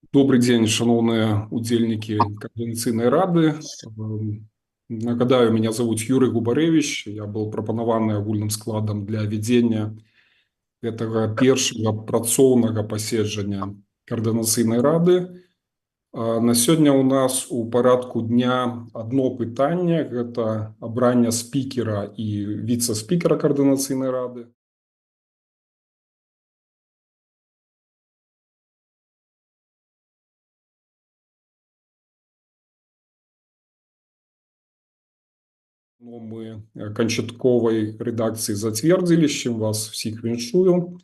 Добры дзень, шаноўныя удзельнікі Каардынацыйнай рады. Нагадаю, меня зовут Юрый Губарэвіч. Я был прапанаваны агульным складам для вядзення гэтага першага працоўнага паседжання Каардынацыйнай рады. На сёння у нас у парадку дня одно пытанне, гэта абранне спікера і віцэ-спікера Каардынацыйнай рады. Мы канчатковай рэдакцыі зацвердзілі, з чым вас всіх віншую.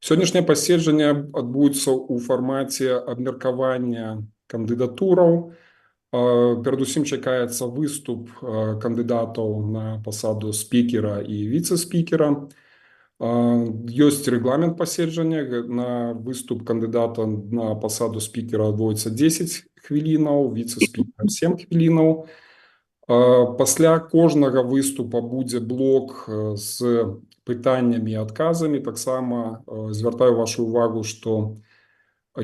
Сённяшняе паседжанне адбудзецца ў фармаце абмеркавання кандыдатураў. Перадусім чакаецца выступ кандыдатаў на пасаду спікера і віцэ-спікера. Ёсць рэгламент паседжання. На выступ кандыдата на пасаду спікера адводіцца 10 хвілінаў, віцэ-спікера 7 хвілінаў. Пасля кожнага выступа будзе блок з пытаннямі і адказамі. Таксама звяртаю вашу увагу, што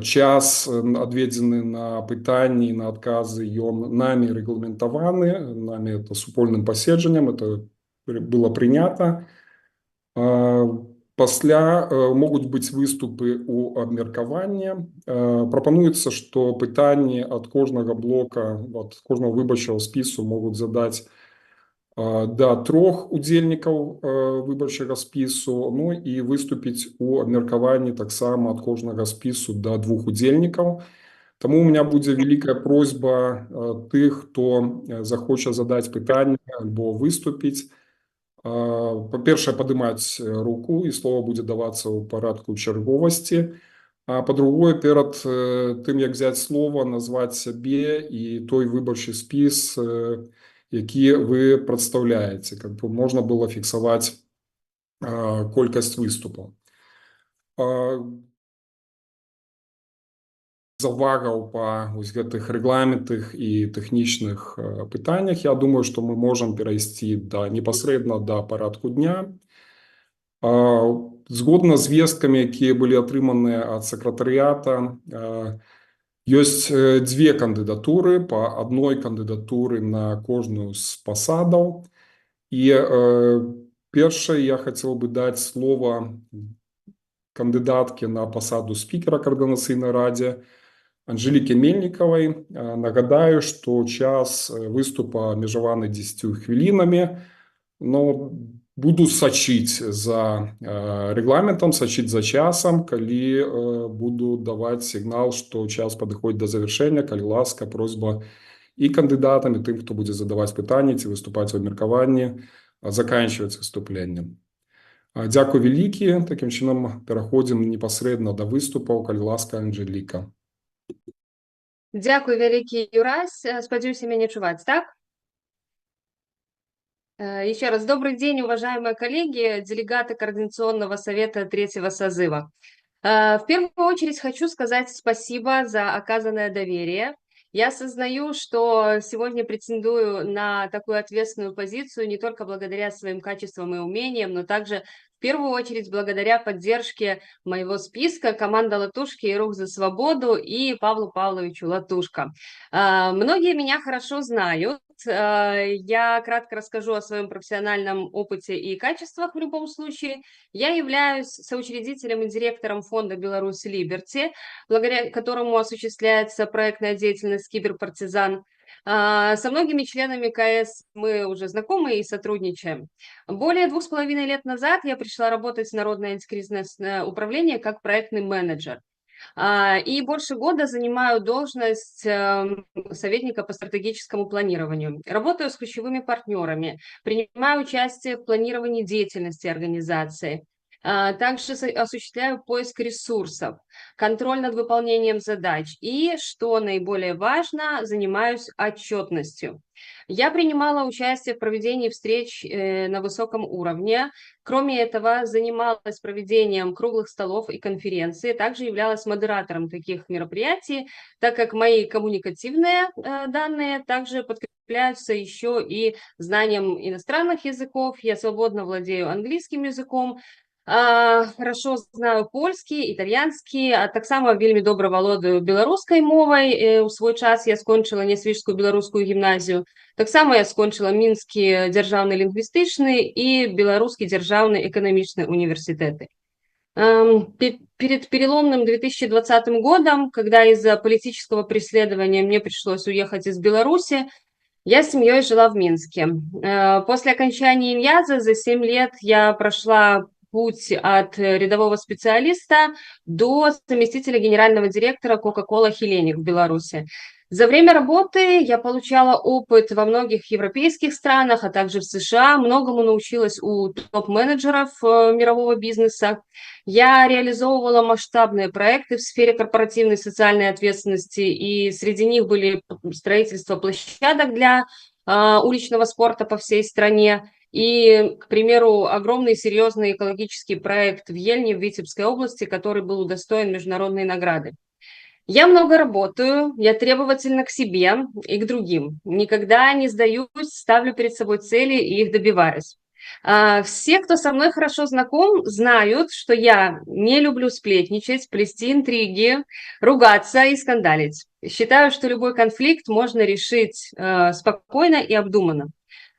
час, адведзены на пытанні і на адказы, ён намі рэгламентаваны, намі, это супольным паседжаннем, это было прынята. Пасля могуць быць выступы ў абмеркаванні. Прапануецца, што пытанні ад кожнага блока, ад кожнага выбарчага спісу могуць задаць да трох удзельнікаў выбарчага спісу, ну і выступіць у абмеркаванні таксама ад кожнага спісу да двух удзельнікаў. Таму у меня будзе вялікая просьба тых, хто захоча задаць пытанне альбо выступіць, па-першае, падымаць руку, і слова будзе давацца ў парадку чарговасці. А па-другое, перад тым, як взять слова, назваць сябе і той выбарчы спіс, які вы прадстаўляеце, каб можна было фіксаваць колькасць выступаў. Завагаў па вось гэтых рэгламентах і тэхнічных пытаннях, я думаю, што мы можам перайсці непасрэдна да парадку дня. Згодна з весткамі, якія былі атрыманыя ад сакратарыята, ёсць дзве кандыдатуры, па адной кандыдатуры на кожную з пасадаў. І першае, я хацеў бы даць слова кандыдатке на пасаду спікера Каардынацыйнай радзе Анжеліке Мельнікавай. Нагадаю, што час выступа абмежаваны 10 хвілінамі, но буду сачыць за рэгламентам, сачыць за часам, калі буду даваць сігнал, што час падыходзіць да завяршэння, калі ласка, просьба і кандыдатам, і тым, хто будзе задаваць пытанні ці выступаць у абмеркаванні, заканчваць выступленне. Дзякуй вялікі. Такім чынам, пераходзім непасрэдна да выступаў. Калі ласка, Анжеліка. Дзякуй вялікі, Юрась. Спадзяюся, мяне чуваць, так? Еще раз добрый день, уважаемые коллеги, делегаты Координационного совета третьего созыва. В первую очередь хочу сказать спасибо за оказанное доверие. Я осознаю, что сегодня претендую на такую ответственную позицию не только благодаря своим качествам и умениям, но также в первую очередь благодаря поддержке моего списка команда Латушки и Рух за свободу и Павлу Павловичу Латушко. Многие меня хорошо знают. Я кратко расскажу о своем профессиональном опыте и качествах в любом случае. Я являюсь соучредителем и директором фонда «Беларусь Либерти», благодаря которому осуществляется проектная деятельность «Киберпартизан». Со многими членами КС мы уже знакомы и сотрудничаем. Более 2,5 лет назад я пришла работать в Народное антикризисное управление как проектный менеджер. И больше года занимаю должность советника по стратегическому планированию. Работаю с ключевыми партнерами, принимаю участие в планировании деятельности организации. Также осуществляю поиск ресурсов, контроль над выполнением задач и, что наиболее важно, занимаюсь отчетностью. Я принимала участие в проведении встреч на высоком уровне. Кроме этого, занималась проведением круглых столов и конференций, также являлась модератором таких мероприятий, так как мои коммуникативные данные также подкрепляются еще и знанием иностранных языков. Я свободно владею английским языком. Хорошо знаю польскі, італьянскі, а таксама вельмі добра валодаю беларускай мовай. У свой час я скончыла Нясвіжскую беларускую гімназію. Таксама я скончыла Мінскі дзяржаўны лінгвістычны і Беларускі дзяржаўны эканамічны універсітэты. Перед переломным 2020 годом, когда из-за политического преследования мне пришлось уехать из Беларуси, я с семьей жила в Минске. После окончания Иньяза за 7 лет я прошла путь от рядового специалиста до заместителя генерального директора Coca-Cola Hellenic в Беларуси. За время работы я получала опыт во многих европейских странах, а также в США, многому научилась у топ-менеджеров мирового бизнеса. Я реализовывала масштабные проекты в сфере корпоративной социальной ответственности, и среди них были строительство площадок для уличного спорта по всей стране и, к примеру, огромный серьезный экологический проект в Ельне, в Витебской области, который был удостоен международной награды. Я много работаю, я требовательна к себе и к другим. Никогда не сдаюсь, ставлю перед собой цели и их добиваюсь. Все, кто со мной хорошо знаком, знают, что я не люблю сплетничать, плести интриги, ругаться и скандалить. Считаю, что любой конфликт можно решить спокойно и обдуманно.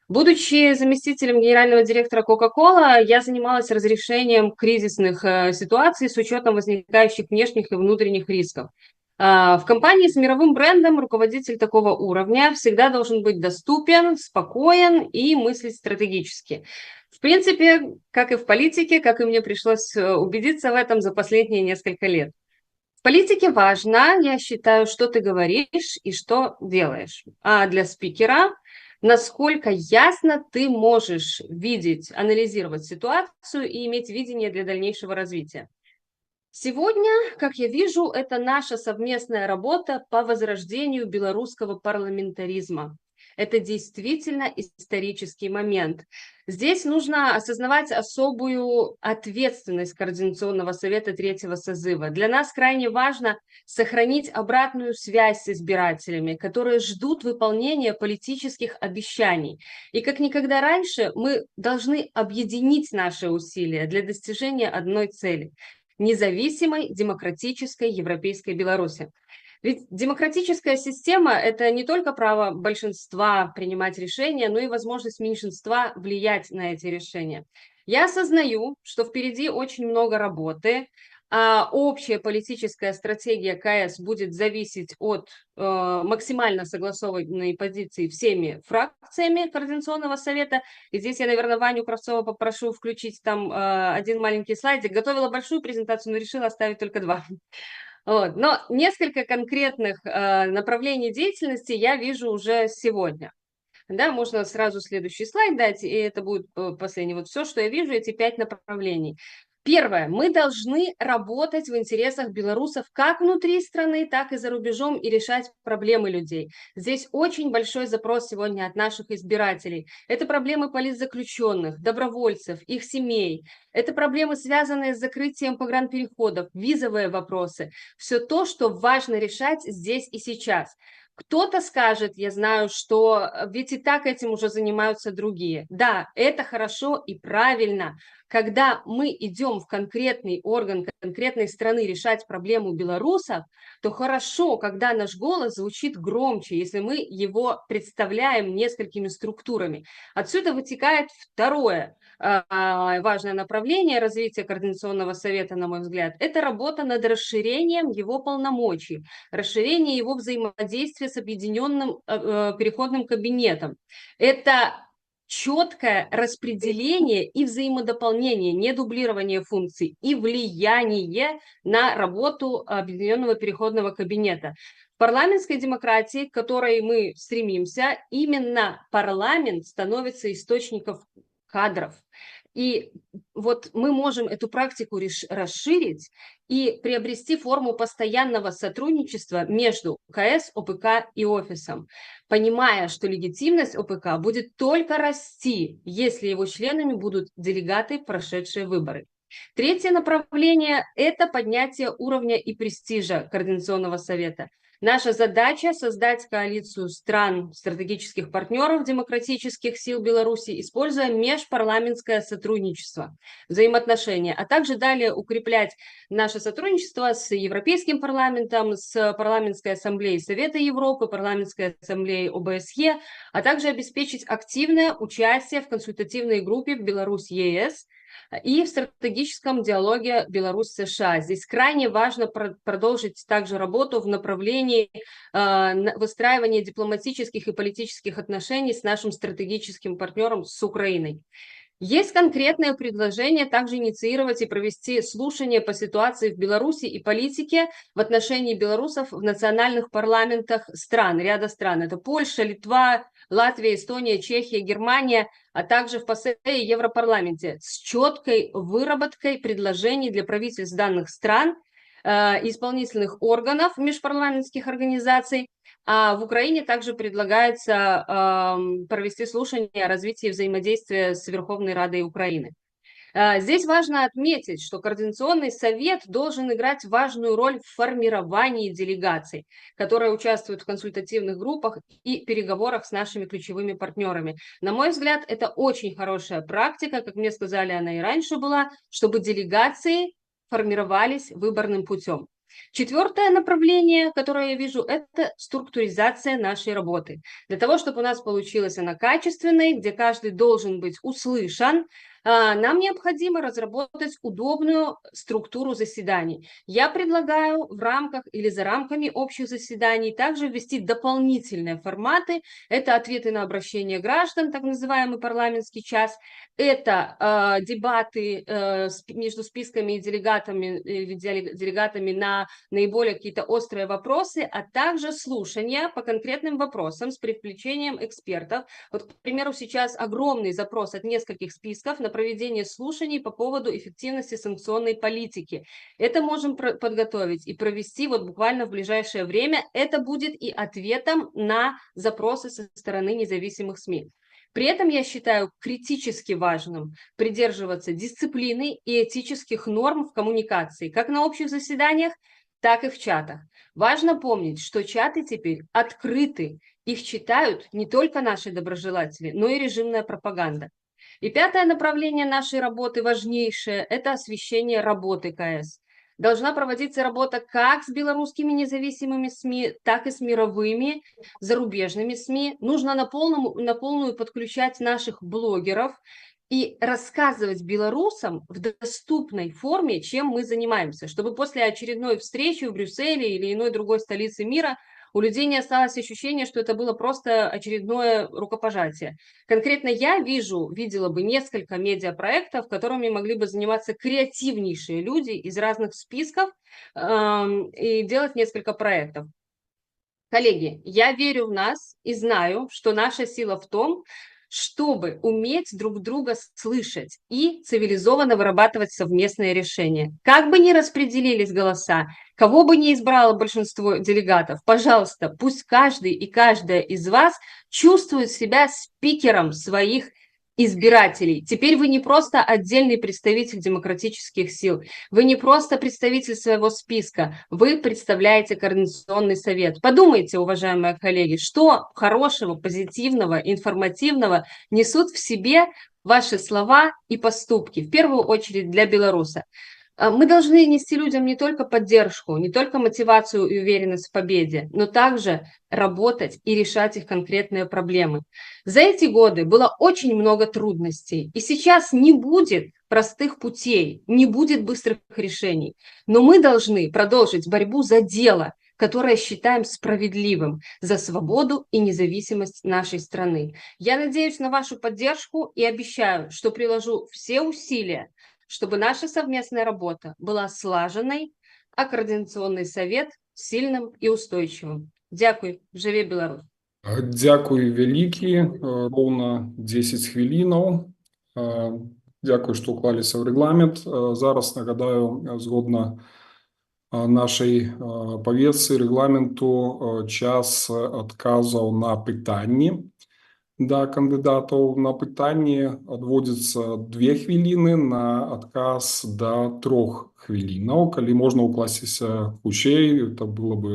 Будучи заместителем генерального директора Coca-Cola, я занималась разрешением кризисных ситуаций с учетом возникающих внешних и внутренних рисков. В компании с мировым брендом руководитель такого уровня всегда должен быть доступен, спокоен и мыслить стратегически. В принципе, как и в политике, как и мне пришлось убедиться в этом за последние несколько лет. В политике важно, я считаю, что ты говоришь и что делаешь. А для спикера насколько ясно ты можешь видеть, анализировать ситуацию и иметь видение для дальнейшего развития. Сегодня, как я вижу, это наша совместная работа по возрождению белорусского парламентаризма. Это действительно исторический момент. Здесь нужно осознавать особую ответственность Координационного совета третьего созыва. Для нас крайне важно сохранить обратную связь с избирателями, которые ждут выполнения политических обещаний. И как никогда раньше мы должны объединить наши усилия для достижения одной цели – независимой, демократической европейской Беларуси. Ведь демократическая система – это не только право большинства принимать решения, но и возможность меньшинства влиять на эти решения. Я осознаю, что впереди очень много работы, а общая политическая стратегия КС будет зависеть от максимально согласованной позиции всеми фракциями Координационного совета. И здесь я, наверное, Ваню Кравцова попрошу включить там один маленький слайдик. Готовила большую презентацию, но решила оставить только два. Вот. Но несколько конкретных направлений деятельности я вижу уже сегодня. Да, можно сразу следующий слайд дать, и это будет последний. Вот все, что я вижу, эти 5 направлений. Первое. Мы должны работать в интересах белорусов как внутри страны, так и за рубежом и решать проблемы людей. Здесь очень большой запрос сегодня от наших избирателей. Это проблемы политзаключенных, добровольцев, их семей. Это проблемы, связанные с закрытием погранпереходов, визовые вопросы. Все то, что важно решать здесь и сейчас. Кто-то скажет, я знаю, что ведь и так этим уже занимаются другие. Да, это хорошо и правильно. Когда мы идем в конкретный орган конкретной страны решать проблему белорусов, то хорошо, когда наш голос звучит громче, если мы его представляем несколькими структурами. Отсюда вытекает второе важное направление развития Координационного совета, на мой взгляд, это работа над расширением его полномочий, расширение его взаимодействия с объединенным переходным кабинетом. Это четкое распределение и взаимодополнение, не дублирование функций и влияние на работу Объединенного переходного кабинета. В парламентской демократии, к которой мы стремимся, именно парламент становится источником кадров. И вот мы можем эту практику расширить и приобрести форму постоянного сотрудничества между КС, ОПК и офисом, понимая, что легитимность ОПК будет только расти, если его членами будут делегаты, прошедшие выборы. Третье направление – это поднятие уровня и престижа Координационного совета. Наша задача – создать коалицию стран, стратегических партнеров демократических сил Беларуси, используя межпарламентское сотрудничество, взаимоотношения, а также далее укреплять наше сотрудничество с Европейским парламентом, с Парламентской ассамблеей Совета Европы, Парламентской ассамблеей ОБСЕ, а также обеспечить активное участие в консультативной группе Беларусь-ЕС и в стратегическом диалоге Беларусь-США. Здесь крайне важно продолжить также работу в направлении выстраивания дипломатических и политических отношений с нашим стратегическим партнером, с Украиной. Есть конкретное предложение также инициировать и провести слушания по ситуации в Беларуси и политике в отношении белорусов в национальных парламентах стран, ряда стран. Это Польша, Литва, Латвия, Эстония, Чехия, Германия, а также в ПАСЕ и Европарламенте с четкой выработкой предложений для правительств данных стран, исполнительных органов межпарламентских организаций. А в Украине также предлагается провести слушание о развитии взаимодействия с Верховной Радой Украины. Здесь важно отметить, что Координационный совет должен играть важную роль в формировании делегаций, которые участвуют в консультативных группах и переговорах с нашими ключевыми партнерами. На мой взгляд, это очень хорошая практика, как мне сказали, она и раньше была, чтобы делегации формировались выборным путем. Четвертое направление, которое я вижу, это структуризация нашей работы. Для того, чтобы у нас получилась она качественной, где каждый должен быть услышан, нам необходимо разработать удобную структуру заседаний. Я предлагаю в рамках или за рамками общих заседаний также ввести дополнительные форматы. Это ответы на обращения граждан, так называемый парламентский час, это дебаты между списками и делегатами на наиболее какие-то острые вопросы, а также слушания по конкретным вопросам с привлечением экспертов. Вот, к примеру, сейчас огромный запрос от нескольких списков на проведение слушаний по поводу эффективности санкционной политики. Это можем подготовить и провести вот буквально в ближайшее время. Это будет и ответом на запросы со стороны независимых СМИ. При этом я считаю критически важным придерживаться дисциплины и этических норм в коммуникации, как на общих заседаниях, так и в чатах. Важно помнить, что чаты теперь открыты, их читают не только наши доброжелатели, но и режимная пропаганда. И пятое направление нашей работы, важнейшее, это освещение работы КС. Должна проводиться работа как с белорусскими независимыми СМИ, так и с мировыми зарубежными СМИ. Нужно на полную подключать наших блогеров и рассказывать белорусам в доступной форме, чем мы занимаемся, чтобы после очередной встречи в Брюсселе или иной другой столице мира у людей не осталось ощущения, что это было просто очередное рукопожатие. Конкретно я видела бы несколько медиапроектов, которыми могли бы заниматься креативнейшие люди из разных списков и делать несколько проектов. Коллеги, я верю в нас и знаю, что наша сила в том, чтобы уметь друг друга слышать и цивилизованно вырабатывать совместные решения. Как бы ни распределились голоса, кого бы ни избрало большинство делегатов, пожалуйста, пусть каждый и каждая из вас чувствует себя спикером своих избирателей. Теперь вы не просто отдельный представитель демократических сил, вы не просто представитель своего списка, вы представляете Координационный совет. Подумайте, уважаемые коллеги, что хорошего, позитивного, информативного несут в себе ваши слова и поступки, в первую очередь для белоруса. Мы должны нести людям не только поддержку, не только мотивацию и уверенность в победе, но также работать и решать их конкретные проблемы. За эти годы было очень много трудностей, и сейчас не будет простых путей, не будет быстрых решений. Но мы должны продолжить борьбу за дело, которое считаем справедливым, за свободу и независимость нашей страны. Я надеюсь на вашу поддержку и обещаю, что приложу все усилия, чтобы наша совместная работа была слаженной, а Координационный совет сильным и устойчивым. Дзякуй. Жыве Беларусь! Дзякуй вялікі, роўна 10 хвілінаў. Дзякуй, што ўклаліся ў рэгламент. Зараз нагадаю, згодна нашай павестцы, рэгламенту, час адказаў на пытанні. Да кандыдатаў. На пытанне адводзіцца 2 хвіліны, на адказ да 3 хвілінаў. Калі можна ўкласціся хутчэй, это было бы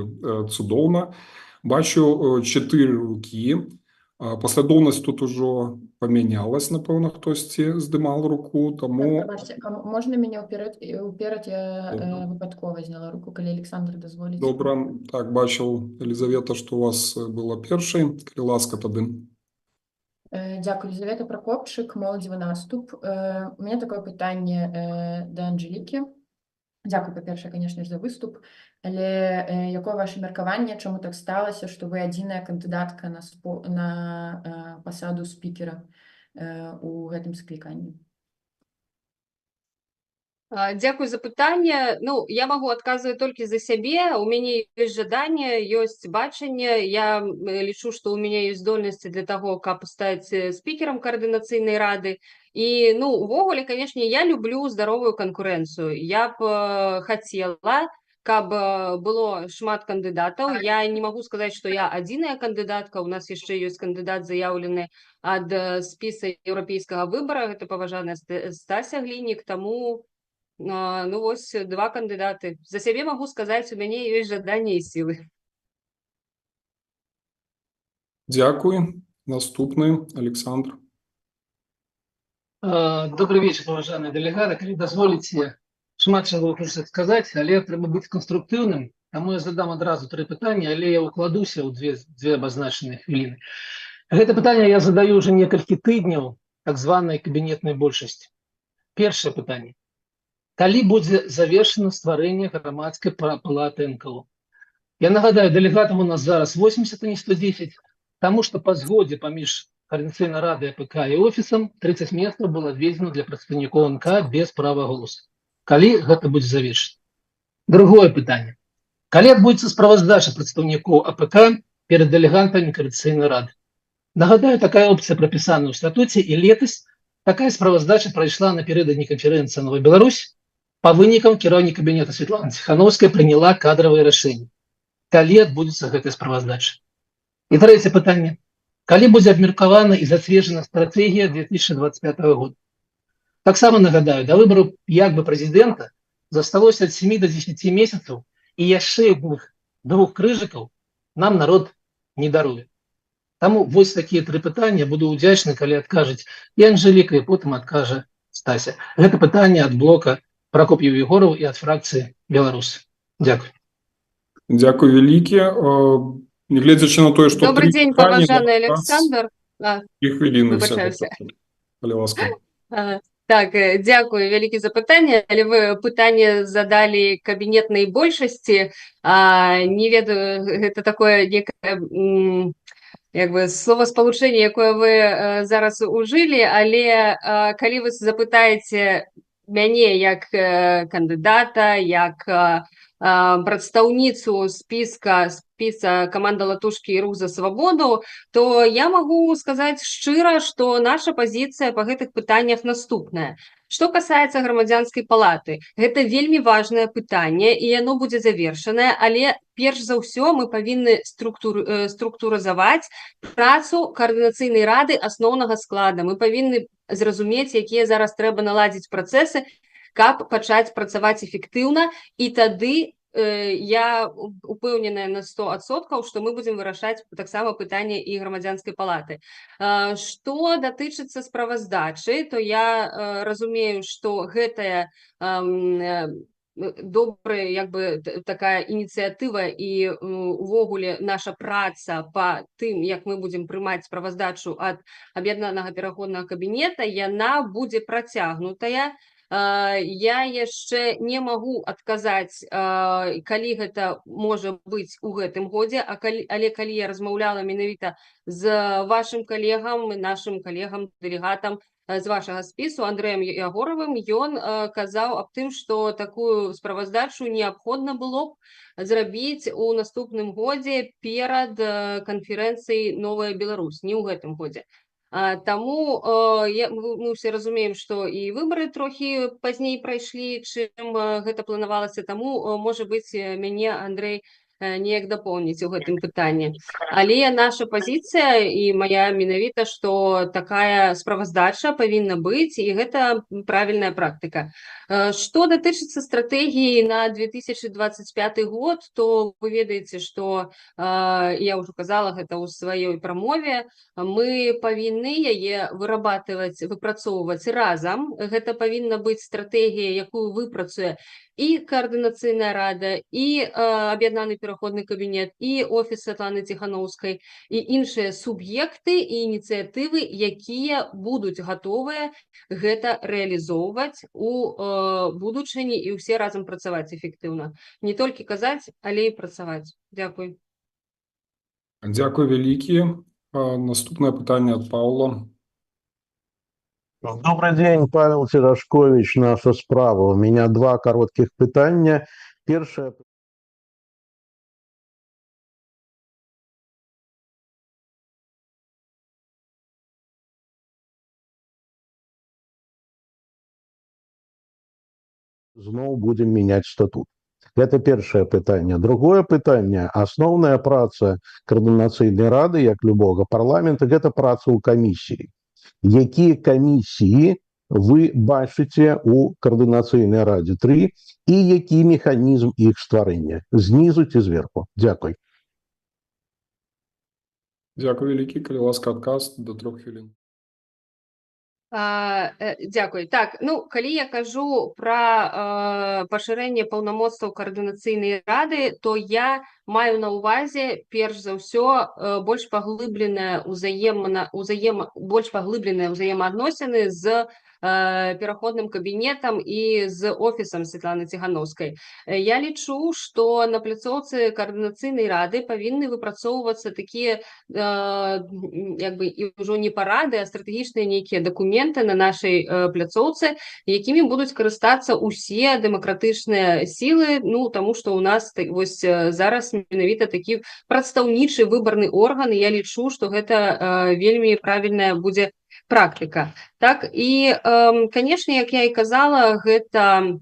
цудоўна. Бачу 4 рукі. Паслядоўнасць тут ужо памянялась, напэўна, хтосьці здымал руку, таму... Прабачце, а можна мяне ўперад? Я выпадкова зняла руку, калі Александр дазволіць. Добра, так, бачыў, Елізавета, што у вас была першай. Калі ласка, тады. Дзякую, Елізавета Пракопчык, «Моладзевы наступ». У мяне такое пытанне да Анжелікі. Дзякуй, па-першае, конечно ж, за выступ. Але якое ваше меркаванне, чаму так сталася, што вы адзіная кандыдатка на пасаду спікера у гэтым скліканні? Дзякуй за пытанне. Ну, я магу адказваць толькі за сябе. У мяне ёсць жаданне, ёсць бачанне. Я лічу, што ў мяне ёсць здольнасці для таго, каб стаць спікерам каардынацыйнай рады. І, ну, увогуле, конечно, я люблю здаровую канкурэнцыю. Я б хацела, каб было шмат кандыдатаў. Я не магу сказаць, што я адзіная кандыдатка. У нас яшчэ ёсць кандыдат, заяўлены ад спіса «Еўрапейскага выбара». Гэта паважаная Стася Глінік. Таму, ну, вось 2 кандыдаты. За сябе магу сказаць, у мяне ёсць жаданне і сілы. Дзякуй. Наступны Александр. Добры вечар, паважаныя дэлегаты. Калі дазволіце, шмат чаго хочацца сказаць, але трэба быць канструктыўным. Таму я задам адразу 3 пытанні, але я укладуся ў дзве абазначаныя хвіліны. Гэта пытанне я задаю ўжо некалькі тыдняў так званай кабінетнай большасці. Першае пытанне. Калі будзе завершана стварэнне грамадскай палаты НКО? Я нагадаю, дэлегатаў у нас зараз 80, а не 110, таму што па згодзе паміж Каардынацыйнай радай АПК і офісам 30 месцаў было адведзена для прадстаўнікоў НК без права голосу. Калі гэта будзе завершана? Другое пытанне. Калі адбудзецца справаздача прадстаўнікоў АПК перад дэлегантамі Каардынацыйнай рады? Нагадаю, такая опцыя прапісана ў статуце, і летась такая справаздача прайшла напярэдадні канферэнцыі «Новая Беларусь». Па вынікам кіраўнік кабінета Светлана Ціхановская прыняла кадравае рашэнне. Калі адбудзецца гэтая справаздача? І трэцяе пытанне. Калі будзе абмеркавана і зацверджана стратэгія 2025 года? Таксама нагадаю, да выбару як бы прэзідэнта засталося ад 7 до 10 месяцаў, і яшчэ двух крыжыкаў нам народ не даруе. Таму вось такія 3 пытанні. Буду ўдзячны, калі адкажуць і Анжеліка, і потым адкажа Стася. Гэта пытанне ад блока Пракоп'еў Егораў і ад фракцыі «Беларусы». Дзякуй. Дзякуй вялікі. Нягледзячы на тое, што Добрый тры дзень, пытанні, паважаны на вас Александр. 3 хвіліны Выбачаюся. Калі ласка. Так, дзякую вялікі за пытанне, але вы пытанне задалі кабінетнай большасці. Не ведаю, гэта такое некае, як бы словаспалучэнне, якое вы зараз ужылі, але калі вы запытаеце мяне як кандыдата, як прадстаўніцу спіса «Каманда Латушкі» і «Рух за свабоду», то я магу сказаць шчыра, што наша пазіцыя па гэтых пытаннях наступная. Што касаецца грамадзянскай палаты, гэта вельмі важнае пытанне, і яно будзе завершанае, але перш за ўсё мы павінны структурызаваць працу каардынацыйнай рады асноўнага склада. Мы павінны зразумець, якія зараз трэба наладзіць працэсы, каб пачаць працаваць эфектыўна, і тады я упэўненая на 100%, што мы будзем вырашаць таксама пытанне і грамадзянскай палаты. Што датычыцца справаздачы, то я разумею, што гэтая добрая, як бы, такая ініцыятыва і увогуле наша праца па тым, як мы будзем прымаць справаздачу ад аб'яднанага пераходнага кабінета, яна будзе працягнутая. Я яшчэ не магу адказаць, калі гэта можа быць у гэтым годзе, але калі я размаўляла менавіта з вашым калегам, нашым калегам, дэлегатам з вашага спісу Андрэем Ягоравым, ён казаў аб тым, што такую справаздачу неабходна было б зрабіць у наступным годзе перад канферэнцыяй «Новая Беларусь», не ў гэтым годзе. Таму мы ўсе разумеем, што і выбары трохі пазней прайшлі, чым гэта планавалася, таму, можа быць, мяне Андрэй неяк дапоўніць у гэтым пытанні. Але наша пазіцыя і мая менавіта, што такая справаздача павінна быць, і гэта правільная практыка. Што датычыцца стратэгіі на 2025 год, то вы ведаеце, што я ўжо казала гэта ў сваёй прамове, мы павінны яе вырабатываць, выпрацоўваць разам. Гэта павінна быць стратэгія, якую выпрацуе і Каардынацыйная рада, і Аб'яднаны пераходны кабінет, і офіс Святланы Ціханоўскай, і іншыя суб'екты і ініцыятывы, якія будуць гатовыя гэта рэалізоўваць у будучыні і ўсе разам працаваць эфектыўна. Не толькі казаць, але і працаваць. Дзякуй. Дзякуй вялікі. Наступнае пытанне ад Паўла. Добрый день, Павел Терешкович, «Наша справа». У меня два коротких пытання. Першае. Зноў будем менять статут? Это першае пытанне. Другое пытанне. Асноўная праца Каардынацыйнай рады, як любога парламента, гэта праца ў камісіі. Якія камісіі вы бачыце у Каардынацыйнай радзе 3 і які механізм іх стварэння, знізу ці зверху? Дзякуй. Дзякуй вялікі. Калі ласка, адказ до 3 хвілін. Дзякуй. Так, ну, калі я кажу пра пашырэнне паўнамоцтваў Каардынацыйнай рады, то я маю на ўвазе перш за ўсё больш паглыбленыя ўзаемаадносіны з пераходным кабінетам і з офісам Святланы Ціханоўскай. Я лічу, што на пляцоўцы Каардынацыйнай рады павінны выпрацоўвацца такія як бы і ўжо не парады, а стратэгічныя нейкія дакументы на нашай пляцоўцы, якімі будуць карыстацца ўсе дэмакратычныя сілы, ну, таму што ў нас вось зараз менавіта такі прадстаўнічы выбарны орган, і я лічу, што гэта вельмі правільная будзе практыка. Так, і, канешне, як я і казала, гэта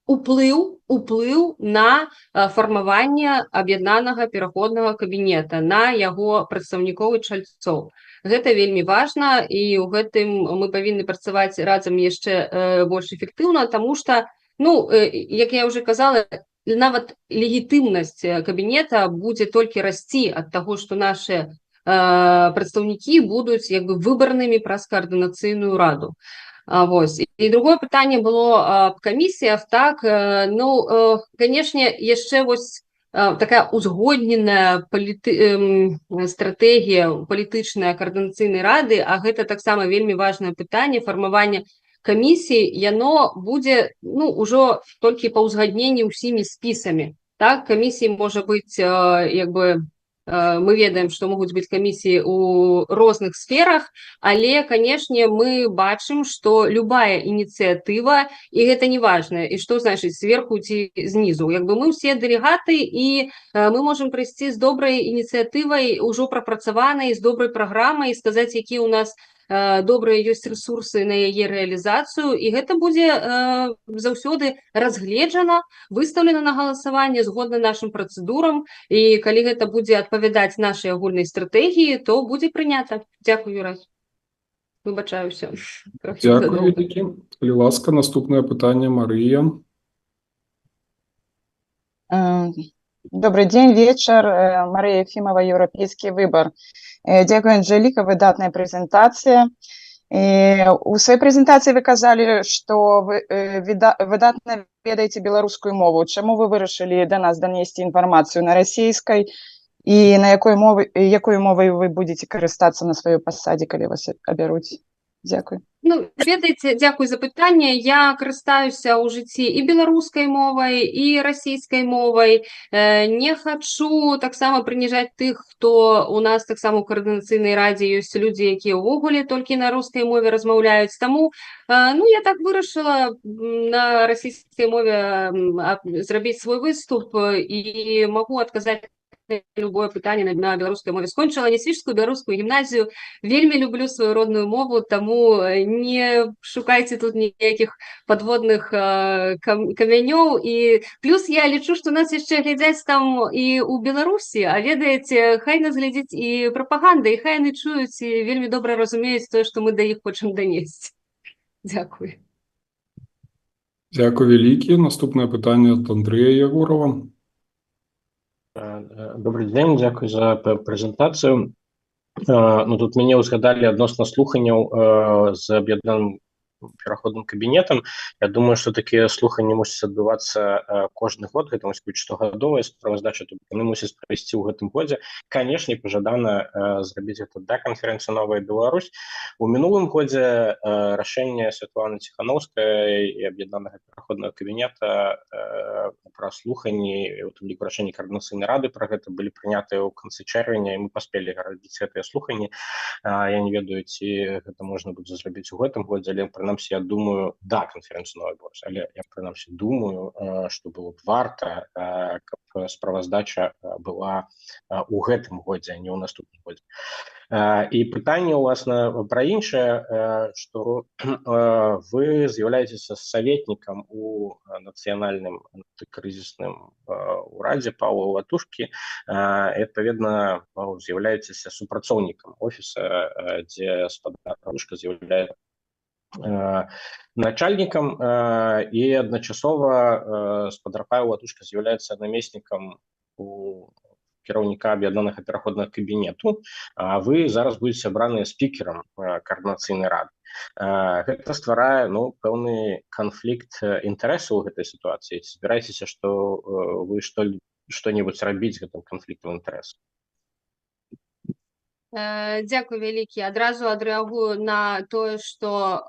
уплыў на фармаванне Аб'яднанага пераходнага кабінета, на яго прадстаўнікоў і чальцоў. Гэта вельмі важна, і ў гэтым мы павінны працаваць разам яшчэ больш эфектыўна, таму што, ну, як я уже казала, нават легітымнасць кабінета будзе толькі расці ад таго, што нашы прадстаўнікі будуць як бы выбранымі праз Каардынацыйную раду. Вось. І другое пытанне было аб камісіях. Так, ну, канешне, яшчэ вось такая узгодненая стратэгія палітычная Каардынацыйнай рады, а гэта таксама вельмі важнае пытанне фармавання камісіі, яно будзе, ну, ўжо толькі па ўзгадненні ўсімі спісамі. Так, камісіі можа быць, як бы мы ведаем, што могуць быць камісіі ў розных сферах, але, канешне, мы бачым, што любая ініцыятыва, і гэта не важна, і што значыць сверху ці знізу. Як бы мы ўсе дэлегаты, і мы можам прыйсці з добрай ініцыятывай, ужо прапрацаванай, з добрай праграмай, і сказаць, які ў нас добрыя ёсць рэсурсы на яе рэалізацыю, і гэта будзе заўсёды разгледжана, выстаўлена на галасаванне згодна нашым працэдурам, і калі гэта будзе адпавядаць нашай агульнай стратэгіі, то будзе прынята. Дзякую, Юрась. Выбачаюся. Трохі Дзякуй задоўга. вялікі. Калі ласка, наступнае пытанне, Марыя. Добрый день, вечер. Мария Ефимова, «Европейский выбор». Дзякуй, Анжеліка, выдатная прэзентацыя. У сваёй прэзентацыі вы казалі, што вы выдатна ведаеце беларускую мову. Чаму вы вырашылі да нас данесці інфармацыю на расійскай і на якой мовы, якой мовай вы будзеце карыстацца на сваёй пасадзе, калі вас абяруць? Дзякуй. Ну, ведаеце, дзякуй за пытанне. Я карыстаюся ў жыцці і беларускай мовай, і расійскай мовай. Не хачу таксама прыніжаць тых, хто у нас таксама ў Каардынацыйнай радзе ёсць людзі, якія ўвогуле толькі на рускай мове размаўляюць. Таму, ну, я так вырашыла на расійскай мове зрабіць свой выступ і магу адказаць любое пытанне на беларускай мове. Скончыла Нясвіжскую беларускую гімназію, вельмі люблю сваю родную мову, таму не шукайце тут ніякіх падводных камянёў. І плюс я лічу, што нас яшчэ глядзяць там і ў Беларусі, а ведаеце, хай нас глядзіць і прапаганда, і хай яны чуюць і вельмі добра разумеюць тое, што мы да іх хочам данесці. Дзякую. Дзякуй вялікі. Наступнае пытанне ад Андрэя Ягорава. Добры дзень, дзякуй за прэзентацыю. Ну, тут мяне ўзгадалі адносна слуханняў з Аб'яднаным пераходным кабінетам. Я думаю, што такія слуханні мусяць адбывацца кожны год, гэта мусіць быць штогадовая справаздача, то яны мусяць правесці ў гэтым годзе. Канешне, пажадана зрабіць гэта да канферэнцыі «Новая Беларусь». У мінулым годзе рашэнне Святланы Ціханоўскай і Аб'яднанага пераходнага кабінета пра слуханні, у тым ліку рашэнні Каардынацыйнай рады пра гэта, былі прынятыя ў канцы чэрвеня, і мы паспелі рабіць гэтыя слуханні. Я не ведаю, ці гэта можна будзе зрабіць у гэтым годзе, але прынамсі я думаю, да канферэнцыі «Новая Беларусь», але я прынамсі думаю, што было б варта, каб справаздача была у гэтым годзе, а не ў наступным годзе. І пытанне, уласна, пра іншае, што вы з'яўляецеся саветнікам у нацыянальным антыкрызісным урадзе Паўла Латушкі, адпаведна, з'яўляецеся супрацоўнікам офіса, дзе спадар Латушка з'яўляецца начальнікам, і адначасова спадар Павел Латушка з'яўляецца намеснікам у кіраўніка Аб'яднанага пераходнага кабінету, а вы зараз будзеце абраныя спікерам Каардынацыйнай рады. Гэта стварае, ну, пэўны канфлікт інтарэсаў у гэтай сітуацыі. Ці збіраецеся, што вы што-небудзь рабіць з гэтым канфліктам інтарэсаў? Дзякуй вялікі. Адразу адрэагую на тое, што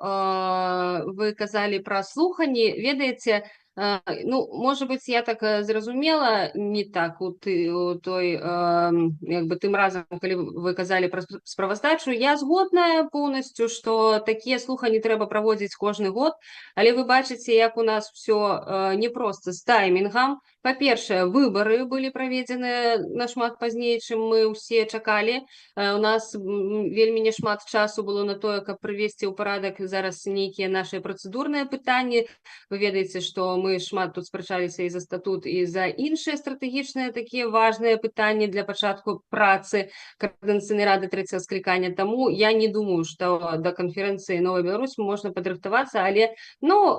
вы казалі пра слуханні. Ведаеце, ну, можа быць, я так зразумела не так у той, як бы тым разам, калі вы казалі пра справаздачу. Я згодная поўнасцю, што такія слуханні трэба праводзіць кожны год, але вы бачыце, як у нас всё непросто з таймінгам. Па-першае, выбары былі праведзены нашмат пазней, чым мы ўсе чакалі. У нас вельмі няшмат часу было на тое, каб прывесці ў парадак зараз нейкія нашыя працэдурныя пытанні. Вы ведаеце, што мы шмат тут спрачаліся і за статут, і за іншыя стратэгічныя такія важныя пытанні для пачатку працы Каардынацыйнай рады трэцяга склікання. Таму я не думаю, што да канферэнцыі «Новая Беларусь» можна падрыхтавацца, але, ну,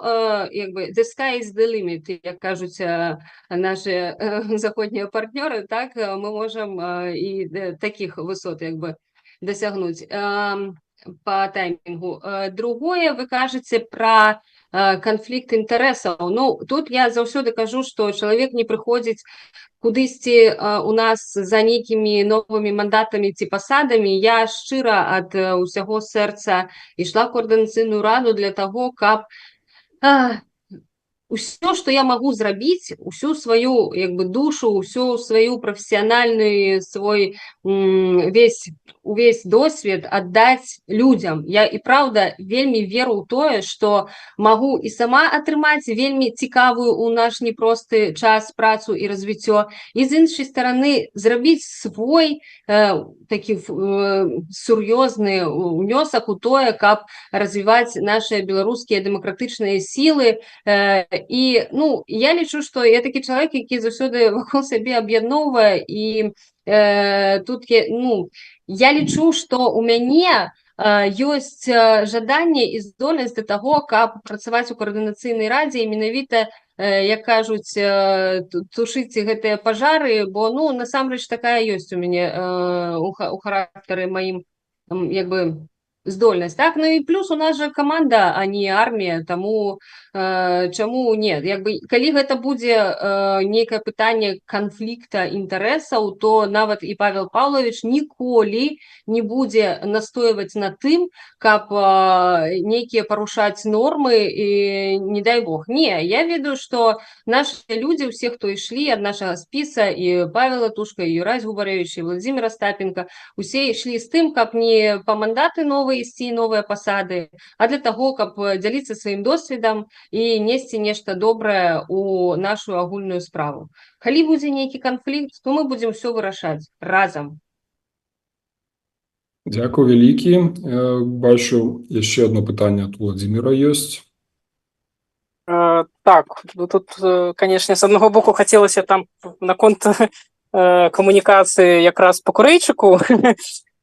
як бы the sky is the limit, як кажуць наши заходнія партнёры, так, мы можам і такіх высот як бы дасягнуць по таймінгу. Другое, вы кажаце пра канфлікт інтарэсаў. Ну, тут я заўсёды кажу, што чалавек не прыходзіць кудысьці у нас за нейкімі новымі мандатамі ці пасадамі. Я шчыра ад усяго сэрца ішла ў Каардынацыйную раду для таго, каб усё, што я магу зрабіць, усю сваю як бы душу, усю сваю прафесіянальны свой увесь досвед аддаць людзям. Я і праўда вельмі веру ў тое, што магу і сама атрымаць вельмі цікавую ў наш непросты час працу і развіццё, і з іншай стараны зрабіць свой такі сур'ёзны унёсак у тое, каб развіваць нашыя беларускія дэмакратычныя сілы. І, ну, я лічу, што я такі чалавек, які заўсёды вакол сябе аб'ядноўвае, і тут я, ну, я лічу, што у мяне ёсць жаданне і здольнасць да таго, каб працаваць у Каардынацыйнай радзе і менавіта, як кажуць, тушыць гэтыя пажары, бо, ну, насамрэч такая ёсць у мяне у характары маім як бы здольнасць, так. Ну і плюс у нас жа каманда, а не армія, таму чаму не? Як бы, калі гэта будзе нейкае пытанне канфлікта інтарэсаў, то нават і Павел Паўлавіч ніколі не будзе настойваць на тым, каб нейкія парушаць нормы, і не дай бог. Не, я ведаю, што наши людзі, усе, хто ішлі ад нашага спіса, і Павел Латушка, і Юрась Губарэвіч, і Уладзімір Астапенка, усе ішлі з тым, каб не па мандаты новыя ісці, новыя пасады, а для таго, каб дзяліцца сваім досведам. і несці нешта добрае у нашу агульную справу. Калі будзе нейкі канфлікт, то мы будзем усё вырашаць разам. Дзякуй вялікі. Бачу, яшчэ одно пытанне ад Владимира ёсць. Так, ну, тут, конечно, з аднаго боку хацелася там наконт камунікацыі якраз па Курэйчыку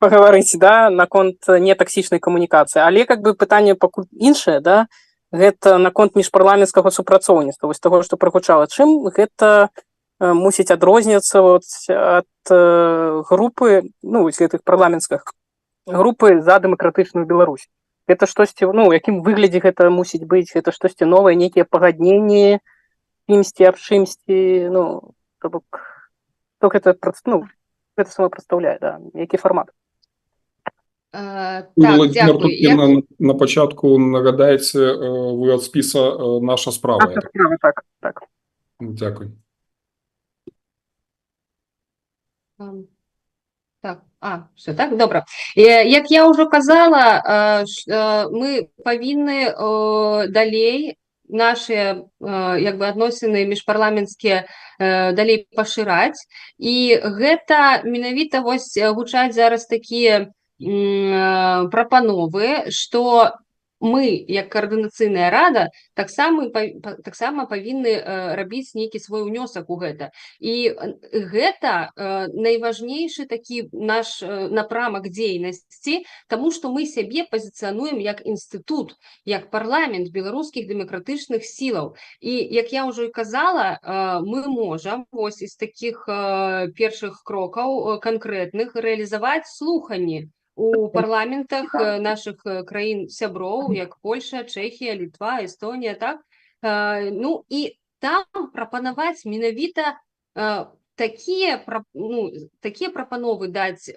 пагаварыць, да, наконт нетаксічнай камунікацыі, але как бы пытанне пакуль іншае, да, гэта наконт міжпарламенцкага супрацоўніцтва, вось таго, што прагучала. Чым гэта мусіць адрозніцца вот ад групы, ну, вось гэтых парламенцкіх групы за дэмакратычную Беларусь? Гэта штосьці, ну, у якім выглядзе гэта мусіць быць, гэта штосьці новае, нейкія пагадненні, кімсьці аб чымсьці, ну, то бок, то гэта, ну, гэта само прадстаўляе, да, які фармат? Так, Владимир, дзякую. тут на пачатку нагадайце, вы ад спіса «Наша справа», я «Наша так справа», так, так. Дзякуй. Так, все, так, добра. Як я ўжо казала, мы павінны далей наши як бы адносіны міжпарламенцкія далей пашыраць. І гэта менавіта вось гучаць зараз такія прапановы, што мы, як каардынацыйная рада, таксама павінны рабіць нейкі свой унёсак у гэта. І гэта найважнейшы такі наш напрамак дзейнасці, таму што мы сябе пазіцыянуем як інстытут, як парламент беларускіх дэмакратычных сілаў. І, як я ўжо і казала, мы можам вось з такіх першых крокаў канкрэтных рэалізаваць слуханні у парламентах нашых краін сяброў, як Польша, Чэхія, Літва, Эстонія, так? І там прапанаваць менавіта такія прапановы даць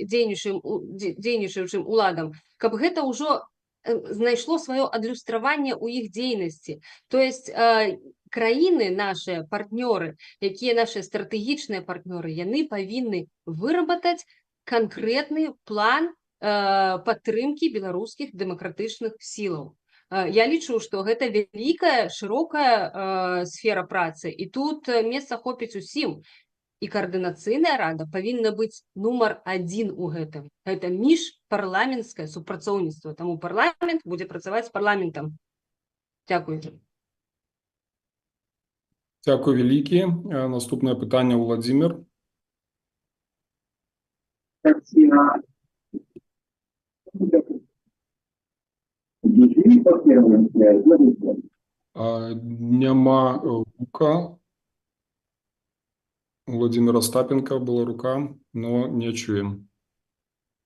дзейнічаючым уладам, каб гэта ўжо знайшло сваё адлюстраванне ў іх дзейнасці. То есть краіны нашыя партнёры, якія нашыя стратэгічныя партнёры, яны павінны выработаць канкрэтны план падтрымкі беларускіх дэмакратычных сілаў. Я лічу, што гэта вялікая, шырокая сфера працы, і тут месца хопіць усім. І каардынацыйная рада павінна быць нумар адзін у гэтым. Гэта міжпарламенцкае супрацоўніцтва, таму парламент будзе працаваць з парламентам. Дзякуй. Дзякуй вялікі. Наступнае пытанне, Владимир. Няма гука. У Владимира Остапенко была рука, но не чуем.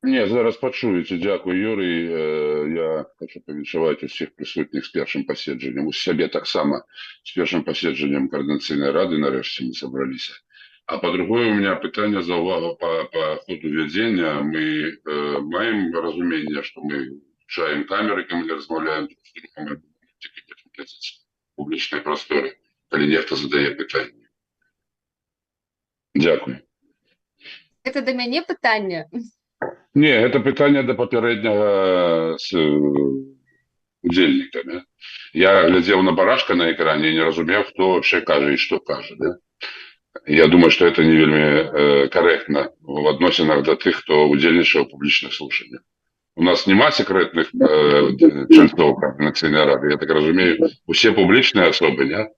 Не, зараз пачуеце. Дзякуй, Юрый. Я хочу павіншаваць усіх прысутных з першым паседжаннем. У сябе таксама з першым паседжаннем Каардынацыйнай рады нарэшце мы сабраліся. А па-другое, у меня пытанне за увагу па ходу вядзення. Мы маем разуменне, што мы включаем камеры, калі мы размаўляем друг з другом, публічнай прасторы, калі нехта задае пытанне. Дзякуй. Это да мяне пытанне? Не, это пытанне да папярэдняга удзельніка. Да? Я глядзеў на барашка на экране і не разумеў, хто вообще кажа і што кажа. Да? Я думаю, што это не вельмі карэктна в адносінах да тых, хто удзельнічае ў публічных слушаннях. У нас няма секретных чальцоў Каардынацыйнай рады, я так разумею, усе публічныя асобы, не?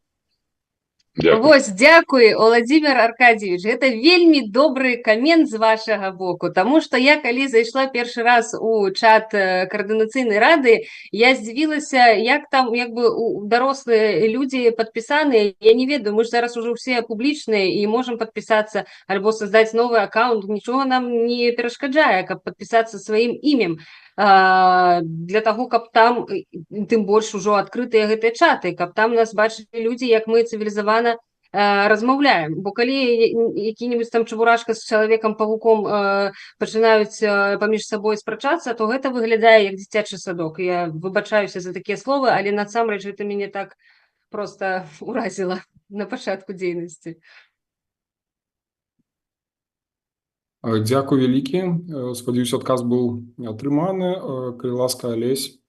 Дзякуй. Вось, дзякуй, Владимир Аркадьевич. Гэта вельмі добры камент з вашага боку, таму што я, калі зайшла першы раз у чат Каардынацыйнай рады, я здзівілася, як там, як бы, у, дарослыя людзі падпісаныя. Я не ведаю, мы ж зараз ужо ўсе публічныя і можам падпісацца альбо создаць новы аккаунт, нічога нам не перашкаджае, каб падпісацца сваім імем. Для таго, каб там, тым больш ужо адкрытыя гэтыя чаты, каб там нас бачылі людзі, як мы цывілізавана размаўляем. Бо калі які-небудзь там чабурашка з чалавекам-павуком пачынаюць паміж сабой спрачацца, то гэта выглядае як дзіцячы садок. Я выбачаюся за такія словы, але насамрэч гэта мяне так проста уразіла на пачатку дзейнасці. Дзякуй вялікі. Спадзяюся, адказ быў атрыманы. Калі ласка, Алесь.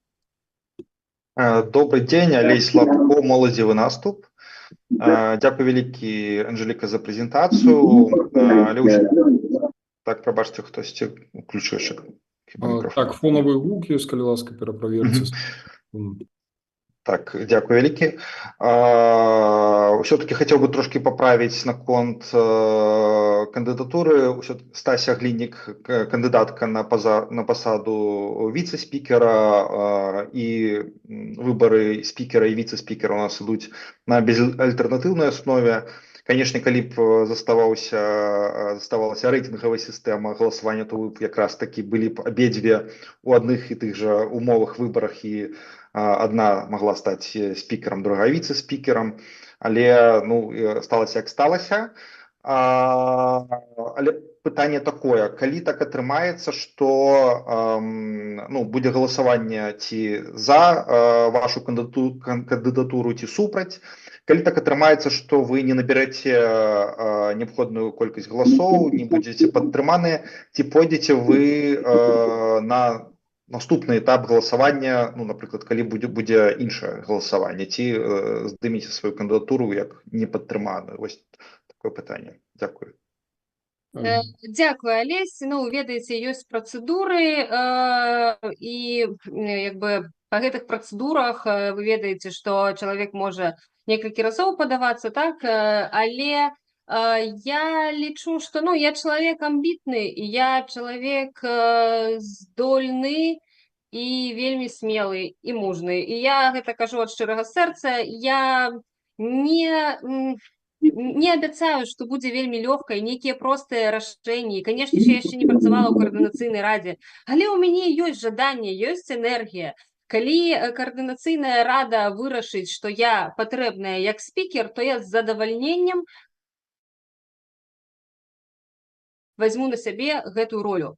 Добрый дзень, Алесь Лапко, «Моладзевы наступ». Дзякуй вялікі, Анжеліка, за прэзентацыю. Але так, прабачце, хтосьці уключыў яшчэ мікрофон. Так, фонавы гук ёсць, калі ласка, пераправерце. Так, дзякуй вялікі. Ўсё-таки хацеў бы трошкі паправіць наконт кандыдатуры. Стася Глінік кандыдатка на пасаду віцэ-спікера, і выбары спікера і віцэ-спікера у нас ідуць на безальтэрнатыўнай аснове. Канешне, калі б заставалася рэйтынгавая сістэма галасавання, то вы б якраз такі былі б абедзве у адных і тых жа умовах выбарах, і адна магла стаць спікерам, другая віцэ-спікерам, але, ну, сталася як сталася. Але пытанне такое: калі так атрымаецца, што ну, будзе галасаванне ці за вашу кандыдатуру, ці супраць, калі так атрымаецца, што вы не наберэце неабходную колькасць галасоў, не будзеце падтрыманыя, ці пойдзеце вы на наступны этап галасавання, ну, напрыклад, калі будзе іншае галасаванне, ці здымеце сваю кандыдатуру як непадтрыманую? Вось такое пытанне. Дзякую. Дзякую, Алесь. Ну, ведаеце, ёсць працэдуры, і як бы па гэтых працэдурах вы ведаеце, што чалавек можа некалькі разоў падавацца, так, але я лічу, што, ну, я чалавек амбітны, і я чалавек здольны і вельмі смелы і мужны. І я гэта кажу ад шчырага сэрца, я не абяцаю, што будзе вельмі лёгка і нейкія простыя рашэнні. Канешне ж, я яшчэ не працавала ў каардынацыйнай радзе, але ў мяне ёсць жаданне, ёсць энергія. Калі каардынацыйная рада вырашыць, што я патрэбная як спікер, то я з задавальненнем возьму на сябе гэтую ролю.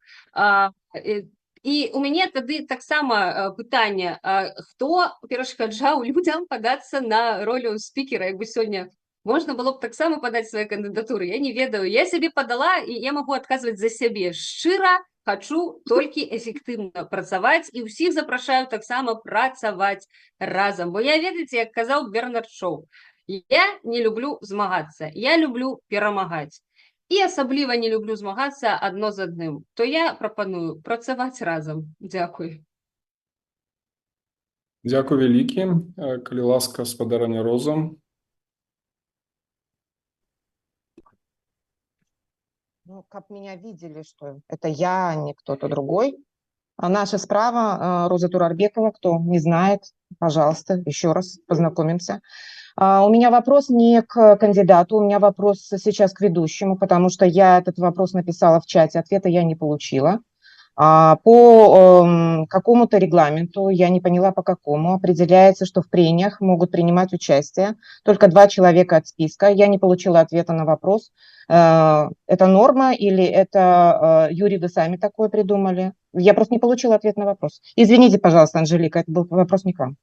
І у мяне тады таксама пытанне, хто перашкаджаў людзям падацца на ролю спікера, як бы сёння можна было б таксама падаць свае кандыдатуры, я не ведаю. Я сябе падала, і я магу адказваць за сябе. Шчыра хачу толькі эфектыўна працаваць і ўсіх запрашаю таксама працаваць разам. Бо я, ведаеце, як казаў Бернард Шоу, я не люблю змагацца, я люблю перамагаць. І асабліва не люблю змагацца адно з адным. То я прапаную працаваць разам. Дзякуй. Дзякуй вялікі. Калі ласка, спадарыня Роза. Ну, как меня видели, что это я, а не кто-то другой. А наша справа, Роза Турарбекова, кто не знает, пожалуйста, еще раз познакомимся. У меня вопрос не к кандидату, у меня вопрос сейчас к ведущему, потому что я этот вопрос написала в чате, ответа я не получила. По какому-то регламенту, я не поняла по какому, определяется, что в прениях могут принимать участие только 2 человека от списка. Я не получила ответа на вопрос, это норма или это Юрий, вы сами такое придумали? Я просто не получила ответ на вопрос. Извините, пожалуйста, Анжелика, это был вопрос не к вам.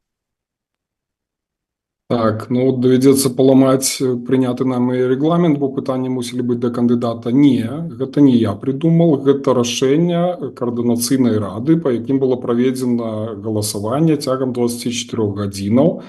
Так, ну давядзецца паламаць прыняты намі рэгламент, бо пытанні мусілі быць да кандыдата. Не, гэта не я прыдумал, гэта рашэнне каардынацыйнай рады, па якім было праведзена галасаванне цягам 24 гадзінаў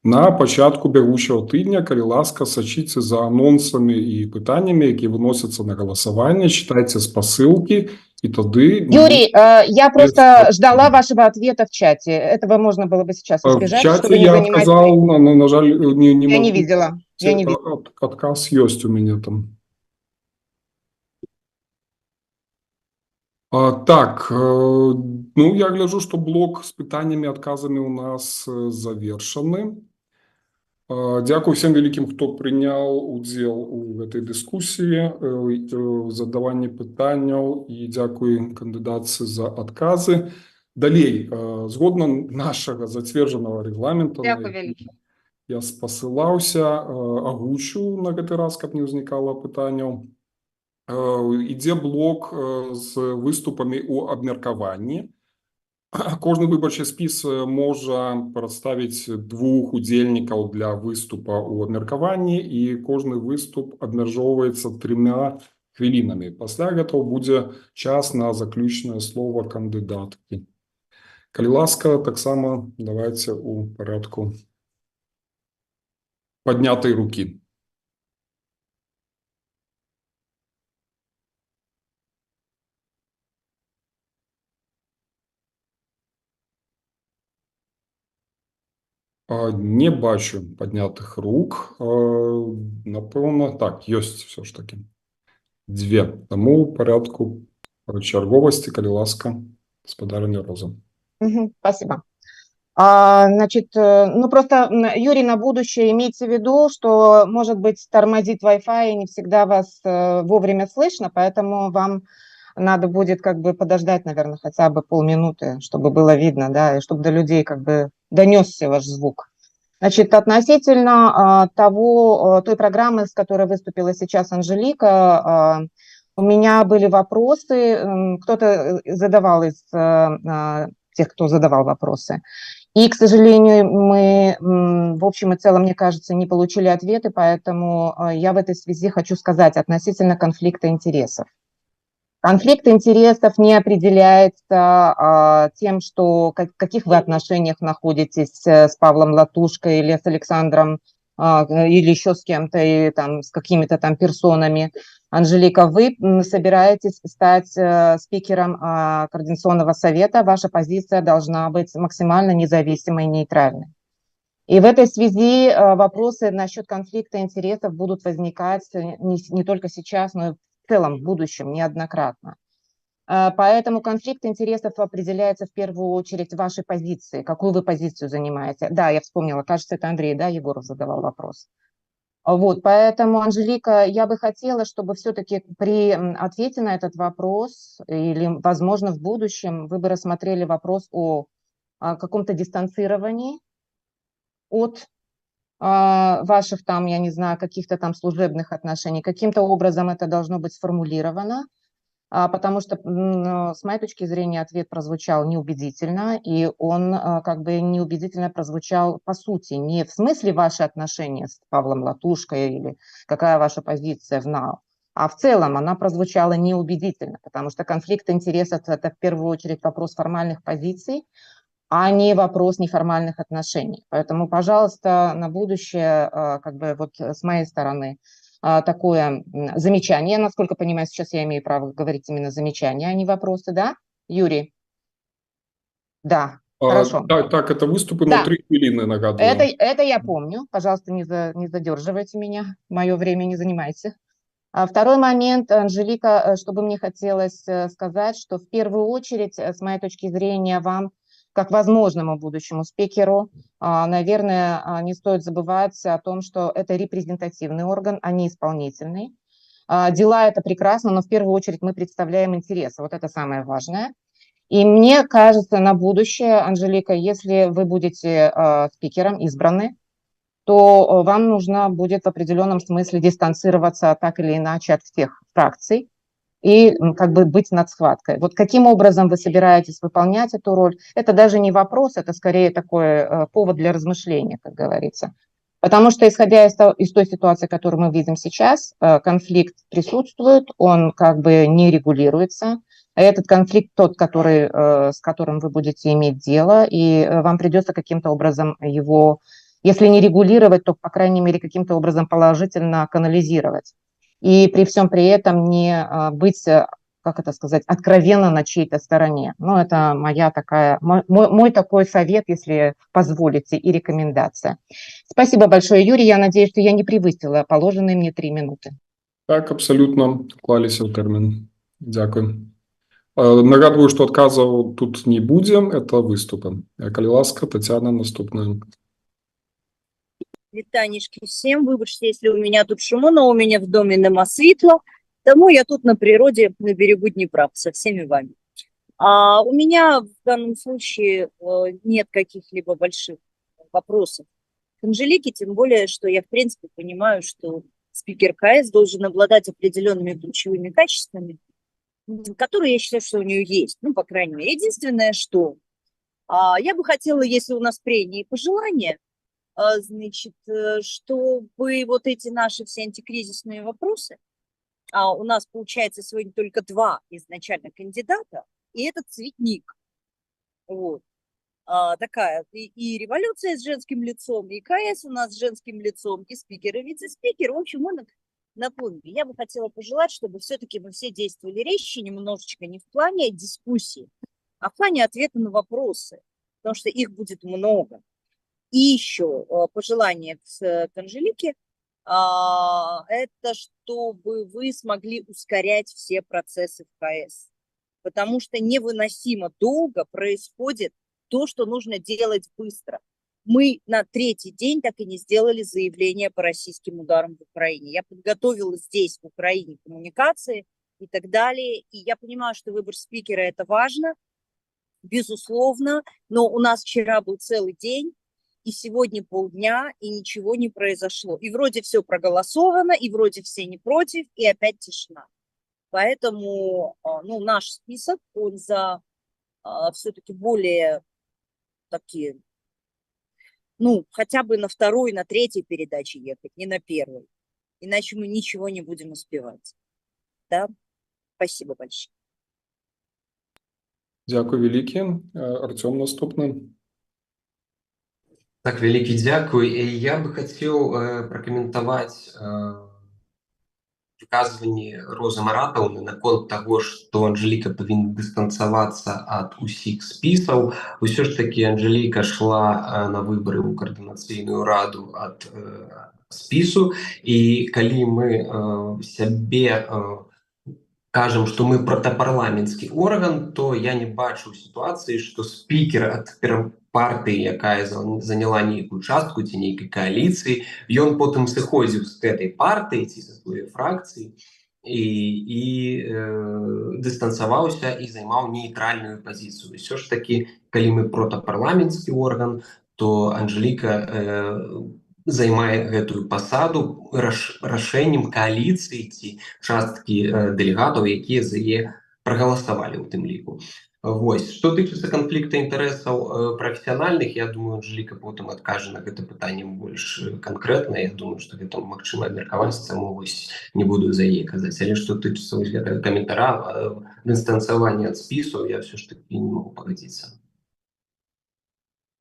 на пачатку бягучага тыдня. Калі ласка, сачыце за анонсамі і пытаннямі, якія выносяцца на галасаванне, чытайце спасылкі, і тады... Юрий, я просто ждала вашего ответа в чате. Этого можно было бы сейчас избежать. В чате я отказал, но, на жаль, не Я не видела. Я не видела. Отказ есть у меня там. Так, ну, я гляжу, что блок с пытаннямі, адказамі у нас завершаны. Дзякую всем вялікім, хто прыняў удзел у гэтай дыскусіі, задаванні пытанняў, і дзякую кандыдатцы за адказы. Далей, згодна нашага зацверджанага рэгламента, я спасылаўся, агучу на гэты раз, каб не ўзнікала пытанняў. Ідзе блок з выступамі ў абмеркаванні. Кожны выбарчы спіс можа прадставіць двух удзельнікаў для выступа ў абмеркаванні, і кожны выступ абмяжоўваецца 3 хвілінамі. Пасля гэтага будзе час на заключнае слово кандыдаткі. Калі ласка, таксама давайте у парадку паднятай рукі. Не бачу паднятых рук. Напэўна, так, ёсць усё ж такі. Дзве. Таму ў парадку чарговасці, калі ласка, спадарыня Роза. Спасибо. Значит, ну просто, Юрий, на будущее имейте в виду, что, может быть, тормозит Wi-Fi и не всегда вас вовремя слышно, поэтому вам надо будет как бы подождать, наверное, хотя бы полминуты, чтобы было видно, да, и чтобы до людей как бы донесся ваш звук. Значит, относительно той программы, с которой выступила сейчас Анжелика, у меня были вопросы, кто-то задавал из тех, кто задавал вопросы. И, к сожалению, мы, в общем и целом, мне кажется, не получили ответы, поэтому я в этой связи хочу сказать относительно конфликта интересов. Конфликт интересов не определяется тем, что в каких вы отношениях находитесь с Павлом Латушко или с Александром, или еще с кем-то, и там, с какими-то там персонами. Анжелика, вы собираетесь стать спикером Координационного совета, ваша позиция должна быть максимально независимой и нейтральной. И в этой связи вопросы насчет конфликта интересов будут возникать не только сейчас, но и в целом в будущем неоднократно. Поэтому конфликт интересов определяется в первую очередь вашей позиции, какую вы позицию занимаете. Да, я вспомнила, кажется, это Андрей, да, Егоров задавал вопрос. Вот, поэтому, Анжелика, я бы хотела, чтобы все-таки при ответе на этот вопрос или, возможно, в будущем вы бы рассмотрели вопрос о каком-то дистанцировании от ваших там, я не знаю, каких-то там служебных отношений. Каким-то образом это должно быть сформулировано, потому что, с моей точки зрения, ответ прозвучал неубедительно, и он как бы неубедительно прозвучал по сути, не в смысле ваши отношения с Павлом Латушко или какая ваша позиция в НАО, а в целом она прозвучала неубедительно, потому что конфликт интересов – это в первую очередь вопрос формальных позиций, а не вопрос неформальных отношений. Поэтому, пожалуйста, на будущее, как бы вот с моей стороны, такое замечание. Насколько понимаю, сейчас я имею право говорить именно замечания, а не вопросы, да, Юрий? Да, хорошо. Так, так, это выступы на 3 хвилины, нагадываю. Это я помню. Пожалуйста, не задерживайте меня, мое время не занимайте. А второй момент, Анжелика, что бы мне хотелось сказать, что в первую очередь, с моей точки зрения, вам, как возможному будущему спикеру, наверное, не стоит забывать о том, что это репрезентативный орган, а не исполнительный. Дела – это прекрасно, но в первую очередь мы представляем интересы. Вот это самое важное. И мне кажется, на будущее, Анжелика, если вы будете спикером избраны, то вам нужно будет в определенном смысле дистанцироваться так или иначе от всех фракций и как бы быть над схваткой. Вот каким образом вы собираетесь выполнять эту роль, это даже не вопрос, это скорее такой повод для размышления, как говорится. Потому что, исходя из той ситуации, которую мы видим сейчас, конфликт присутствует, он как бы не регулируется. Этот конфликт тот, который, с которым вы будете иметь дело, и вам придется каким-то образом его, если не регулировать, то, по крайней мере, каким-то образом положительно канализировать. И при всем при этом не быть, как это сказать, откровенно на чьей-то стороне. Ну, это моя такая, мой такой совет, если позволите, и рекомендация. Спасибо большое, Юрий. Я надеюсь, что я не превысила положенные мне 3 минуты. Так, абсолютно уклаліся ў тэрмін. Дзякуй. Нагадваю, што адказаў тут не будзе, это выступы. Калі ласка, Татьяна, наступная. Вітанечки всем. Вибачте, если у меня тут шумно, но у меня в доме нема світла, тому я тут на природе, на берегу Днепра со всеми вами. А у меня в данном случае нет каких-либо больших вопросов к Анжелике, тем более, что я в принципе понимаю, что спикер КС должен обладать определенными ключевыми качествами, которые я считаю, что у нее есть, ну, по крайней мере. Единственное, что я бы хотела, если у нас прения и пожелания, значит, чтобы вот эти наши все антикризисные вопросы, а у нас получается сегодня только 2 изначально кандидата, и это Цветник. Вот. Такая и революция с женским лицом, и КС у нас с женским лицом, и спикер, и вице-спикер. В общем, мы на пломбе. Я бы хотела пожелать, чтобы все-таки мы все действовали резче немножечко, не в плане дискуссии, а в плане ответа на вопросы, потому что их будет много. И еще пожелание к Анжелике, это чтобы вы смогли ускорять все процессы в КС, потому что невыносимо долго происходит то, что нужно делать быстро. Мы на третий день так и не сделали заявление по российским ударам в Украине. Я подготовила здесь, в Украине, коммуникации и так далее. И я понимаю, что выбор спикера – это важно, безусловно, но у нас вчера был целый день, и сегодня полдня, и ничего не произошло. И вроде все проголосовано, и вроде все не против, и опять тишина. Поэтому, ну, наш список, он за все-таки более такие, ну, хотя бы на второй, на третьей передаче ехать, не на первой. Иначе мы ничего не будем успевать. Да? Спасибо большое. Дзякуй вялікі. Арцём наступны. Так, вялікі дзякуй. Я бы хацеў пракаментаваць выказванні Розы Маратаўны наконт таго, што Анжеліка павінна дыстанцавацца ад усіх спісаў. Усё ж такі Анжеліка шла на выбары ў каардынацыйную раду ад спісу, і калі мы сябе кажам, што мы протапарламенцкі орган, то я не бачу сітуацыі, што спікер ад партыі, якая заняла нейкую частку ці нейкай кааліцыі, ён потым сыходзіў з гэтай партыі ці са сваёй фракцыі і дыстанцаваўся і займаў нейтральную пазіцыю. Усё ж такі, калі мы протапарламенцкі орган, то Анжеліка займае гэтую пасаду рашэннем кааліцыі ці часткі дэлегатаў, якія за яе прагаласавалі ў тым ліку. Вось. Што тычыцца канфлікта інтарэсаў прафесіянальных, я думаю, Анжеліка потым адкажа на гэта пытанне больш канкрэтна. Я думаю, што гэта магчыма абмеркаваць, таму вось не буду за яе казаць. Але што тычыцца вось гэтага каментара, дыстанцавання ад спісу, я ўсё ж такі не могу пагадзіцца.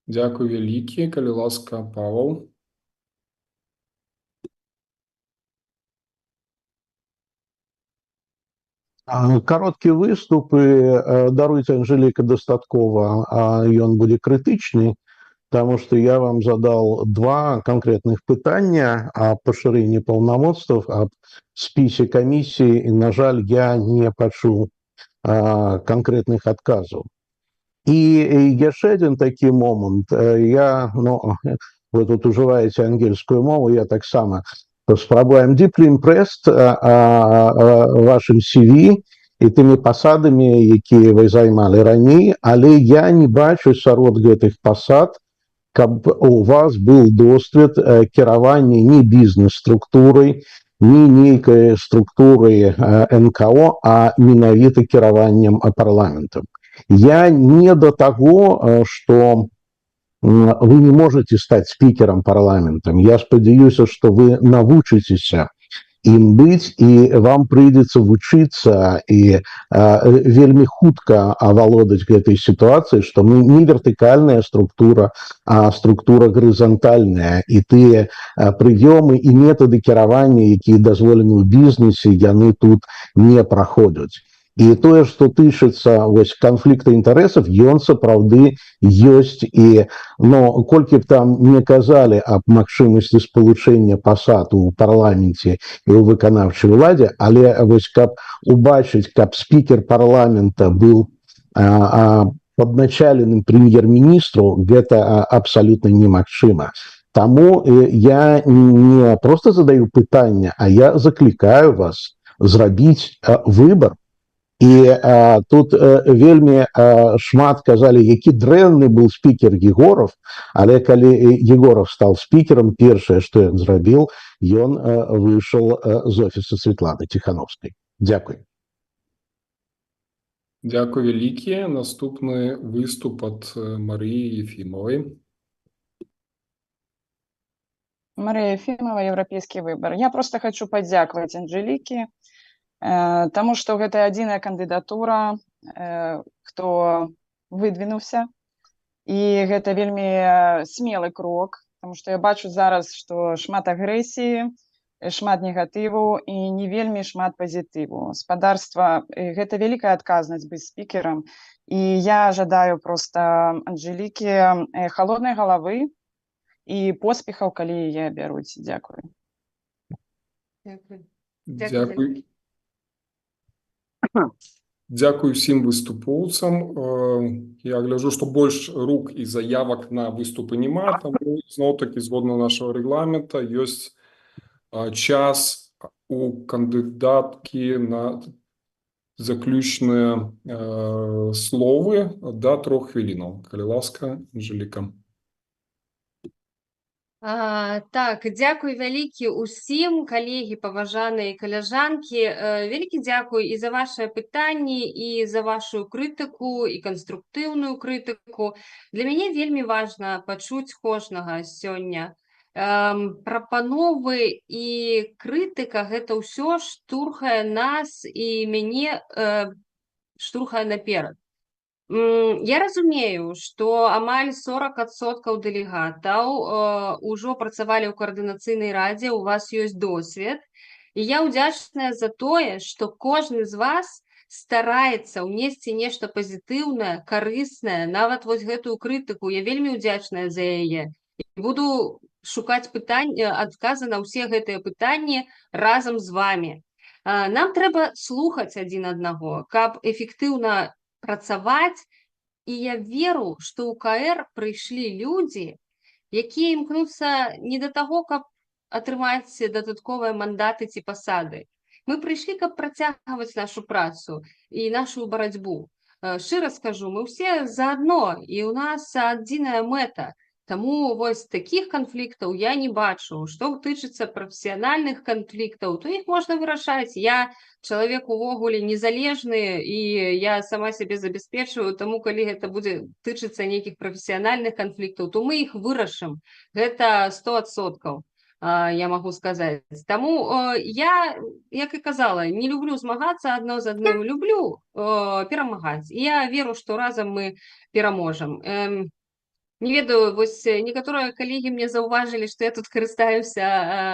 Дзякуй вялікі. Калі ласка, Павел. Кароткі выступ, і даруйце, Анжеліка, дастаткова, ён будзе крытычны, таму што я вам задал два канкрэтных пытання аб пашырэнні паўнамоцтваў, аб спісе камісіі, і, на жаль, я не пачуў канкрэтных адказаў. І яшчэ адзін такі момант. Я, ну, вы тут ужываеце ангельскую мову, я таксама паспрабую. I'm deeply impressed вашым CV і тымі пасадамі, якія вы займалі раней, але я не бачу сярод гэтых пасад, каб у вас был досвед кіравання ні бізнес-структурай, ні нейкай структурай НКО, а менавіта кіраваннем парламентам. Я не до таго, што вы не можете стать спикером парламентом. Я спадзяюся, что вы навучыцеся ім быць, і вам прыйдзецца вучыцца і вельмі хутка авалодаць гэтай сітуацыяй, што мы не вертыкальная структура, а структура гарызантальная, і тыя прыёмы і метады кіравання, якія дазволены ў бізнесе, яны тут не праходзяць. І тое, што тычыцца вось канфлікта інтарэсаў, ён сапраўды ёсць, і, но колькі б там не казалі аб магчымасці спалучэння пасад у парламенце і ў выканаўчай уладзе, але вось каб убачыць, каб спікер парламента быў падначаленым прэм'ер-міністру, гэта абсалютна немагчыма. Таму я не просто задаю пытанне, а я заклікаю вас зрабіць выбар. І тут вельмі шмат казалі, які дрэнны быў спікер Егоров, але калі Егоров стаў спікерам, першае, што ён зрабіў, ён выйшаў з офіса Светланы Тихановскай. Дзякуй. Дзякуй вялікі. Наступны выступ ад Марыі Ефімовай. Мария Ефимова, «Европейский выбор». Я просто хочу падзякаваць Анжеліке, таму што гэта адзіная кандыдатура, хто выдвінуўся. І гэта вельмі смелы крок, потому что я бачу зараз, што шмат агрэсіі, шмат негатыву і не вельмі шмат пазітыву. Спадарства, гэта вялікая адказнасць быць спікерам. І я жадаю проста Анжелікі халоднай галавы і поспехаў, калі яе абяруць. Дзякую. Дзякую. Дзякуй. Дзякуй усім выступоўцам. Я гляжу, што больш рук і заявак на выступы няма, таму зноў-такі згодна нашага рэгламента ёсць час у кандыдаткі на заключныя словы да 3 хвілінаў. Калі ласка, Анжеліка. Так, дзякуй вялікі ўсім, калегі, паважаныя каляжанкі. Вялікі дзякуй і за вашыя пытанні, і за вашу крытыку, і канструктыўную крытыку. Для мяне вельмі важна пачуць кожнага сёння. Прапановы і крытыка — гэта ўсё штурхае нас і мяне штурхае наперад. Я разумею, што амаль 40% дэлегатаў ўжо працавалі ў каардынацыйнай радзе, у вас ёсць досвед. І я ўдзячная за тое, што кожны з вас стараецца ўнесці нешта пазітыўнае, карыснае, нават вось гэтую крытыку. Я вельмі ўдзячная за яе. І буду шукаць адказы на ўсе гэтыя пытанні разам з вамі. Нам трэба слухаць адзін аднаго, каб эфектыўна працаваць, і я веру, што ў КР прыйшлі людзі, якія імкнуцца не да таго, каб атрымаць дадатковыя мандаты ці пасады. Мы прыйшлі, каб працягваць нашу працу і нашу барацьбу. Шчыра скажу, мы ўсе заадно, і ў нас адзіная мэта. Таму вось такіх канфліктаў я не бачу. Што тычыцца прафесіянальных канфліктаў, то іх можна вырашаць. Я чалавек увогуле незалежны, і я сама сябе забяспечваю, таму калі гэта будзе тычыцца нейкіх прафесіянальных канфліктаў, то мы іх вырашым. Гэта 100%, я магу сказаць. Таму я, як і казала, не люблю змагацца адно з адным, люблю перамагаць. І я веру, што разам мы пераможам. Не ведаю, вось некаторыя калегі мне заўважылі, што я тут карыстаюся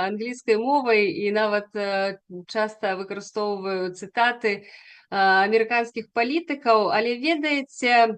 англійскай мовай і нават часта выкарыстоўваю цытаты амерыканскіх палітыкаў, але ведаеце,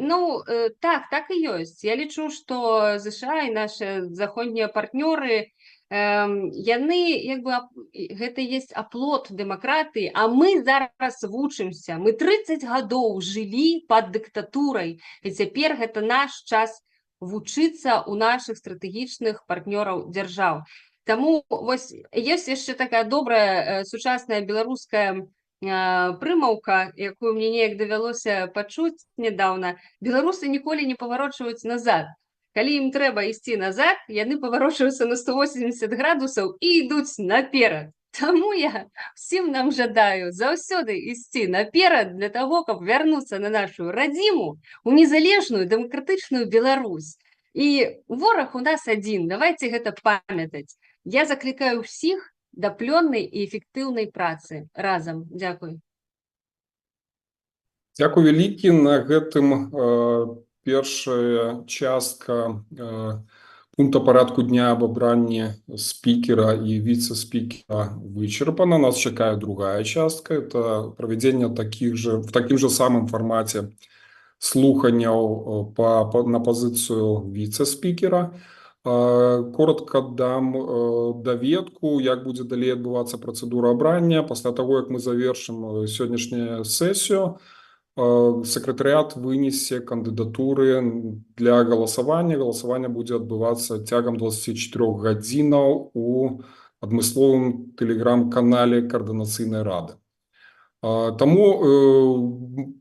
ну, так і ёсць. Я лічу, што ЗША і нашы заходнія партнёры, яны, як бы, гэта есть аплот дэмакратыі, а мы зараз вучымся. Мы 30 гадоў жылі пад дыктатурай, і цяпер гэта наш час вучыцца ў нашых стратэгічных партнёраў дзяржаў. Таму вось ёсць яшчэ такая добрая сучасная беларуская прымаўка, якую мне неяк давялося пачуць нядаўна: беларусы ніколі не паварочваюць назад. Калі ім трэба ісці назад, яны паварочваюцца на 180 градусаў і ідуць наперад. Таму я всім нам жадаю заўсёды ісці наперад для таго, каб вярнуцца на нашу радзіму, у незалежную дэмакратычную Беларусь. І вораг у нас адзін, давайте гэта памятаць. Я заклікаю ўсіх да плённай і эфектыўнай працы разам. Дзякуй. Дзякуй вялікі. На гэтым першая частка пункта парадку дня аб абранні спікера і віцэ-спікера вычарпана. Нас чакае другая частка, это правядзенне в такім же самым фармаце слуханняў на пазіцыю віцэ-спікера. Коротко дам даведку, як будзе далей адбывацца працэдура абрання. Пасля таго, як мы завершым сённяшнюю сесію, сакратарыят вынесе кандыдатуры для галасавання. Галасаванне будзе адбывацца цягам 24 гадзінаў у адмысловым тэлеграм-канале Каардынацыйнай рады. Таму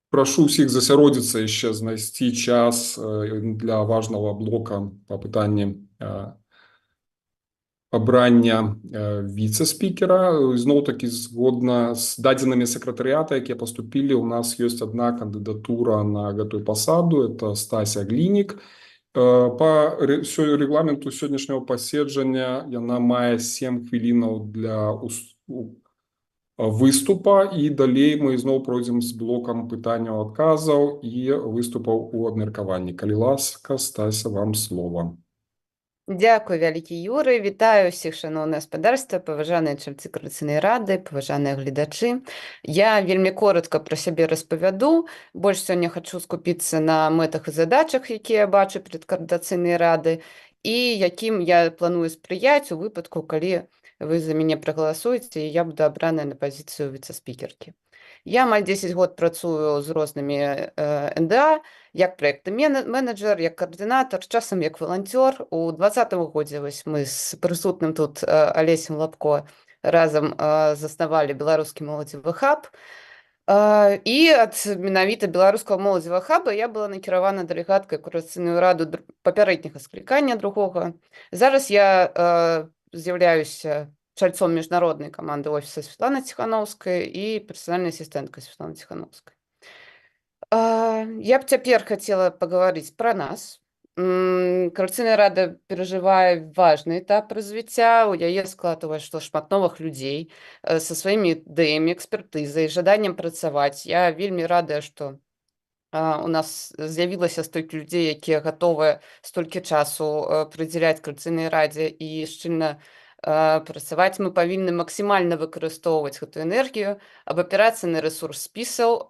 прашу ўсіх засяродзіцца, яшчэ знайсці час для важнага блока па пытанні абрання віцэ-спікера. Зноў-такі, згодна з дадзенымі сакратарыята, якія паступілі, у нас ёсць адна кандыдатура на гэтую пасаду, это Стася Глінік. Па рэгламенту сённяшняга паседжання яна мае 7 хвілінаў для Выступа, і далей мы ізноў пройдзем з блокам пытанняў, адказаў і выступаў у абмеркаванні. Калі ласка, Стася, вам слова. Дзякуй вялікі, Юры. Вітаю ўсіх, шаноўнае гаспадарства, паважаныя чальцы Каардынацыйнай рады, паважаныя гледачы. Я вельмі коротка пра сябе распавяду. Больш сёння хачу скупіцца на мэтах і задачах, якія я бачу перад Каардынацыйнай рады і якім я планую спрыяць у выпадку, калі вы за мяне прагаласуеце і я буду абраная на пазіцыю віцэ-спікеркі. Я амаль 10 год працую з рознымі НДА, як праектны менеджер, як каардынатар, часам як валанцёр. У 20-м годзе вось мы з прысутным тут Алесем Лапко разам заснавалі Беларускі моладзевы хаб. І ад менавіта Беларускага моладзевага хаба я была накіравана дэлегаткай Каардынацыйную раду папярэдняга склікання, другога. Зараз я з'яўляюся чальцом міжнароднай каманды офіса Святланы Ціханоўскай і персанальнай асістэнткай Святланы Ціханоўскай. Я б цяпер хацела пагаварыць пра нас. Каардынацыйная рада перажывае важны этап развіцця. У яе склад увайшло шмат новых людзей са сваімі ідэямі, экспертызай, жаданнем працаваць. Я вельмі радая, што у нас з'явілася столькі людзей, якія гатовыя столькі часу прыдзяляць Каардынацыйнай радзе і шчыльна працаваць. Мы павінны максімальна выкарыстоўваць гэтую энергію, абапірацца на рэсурс спісаў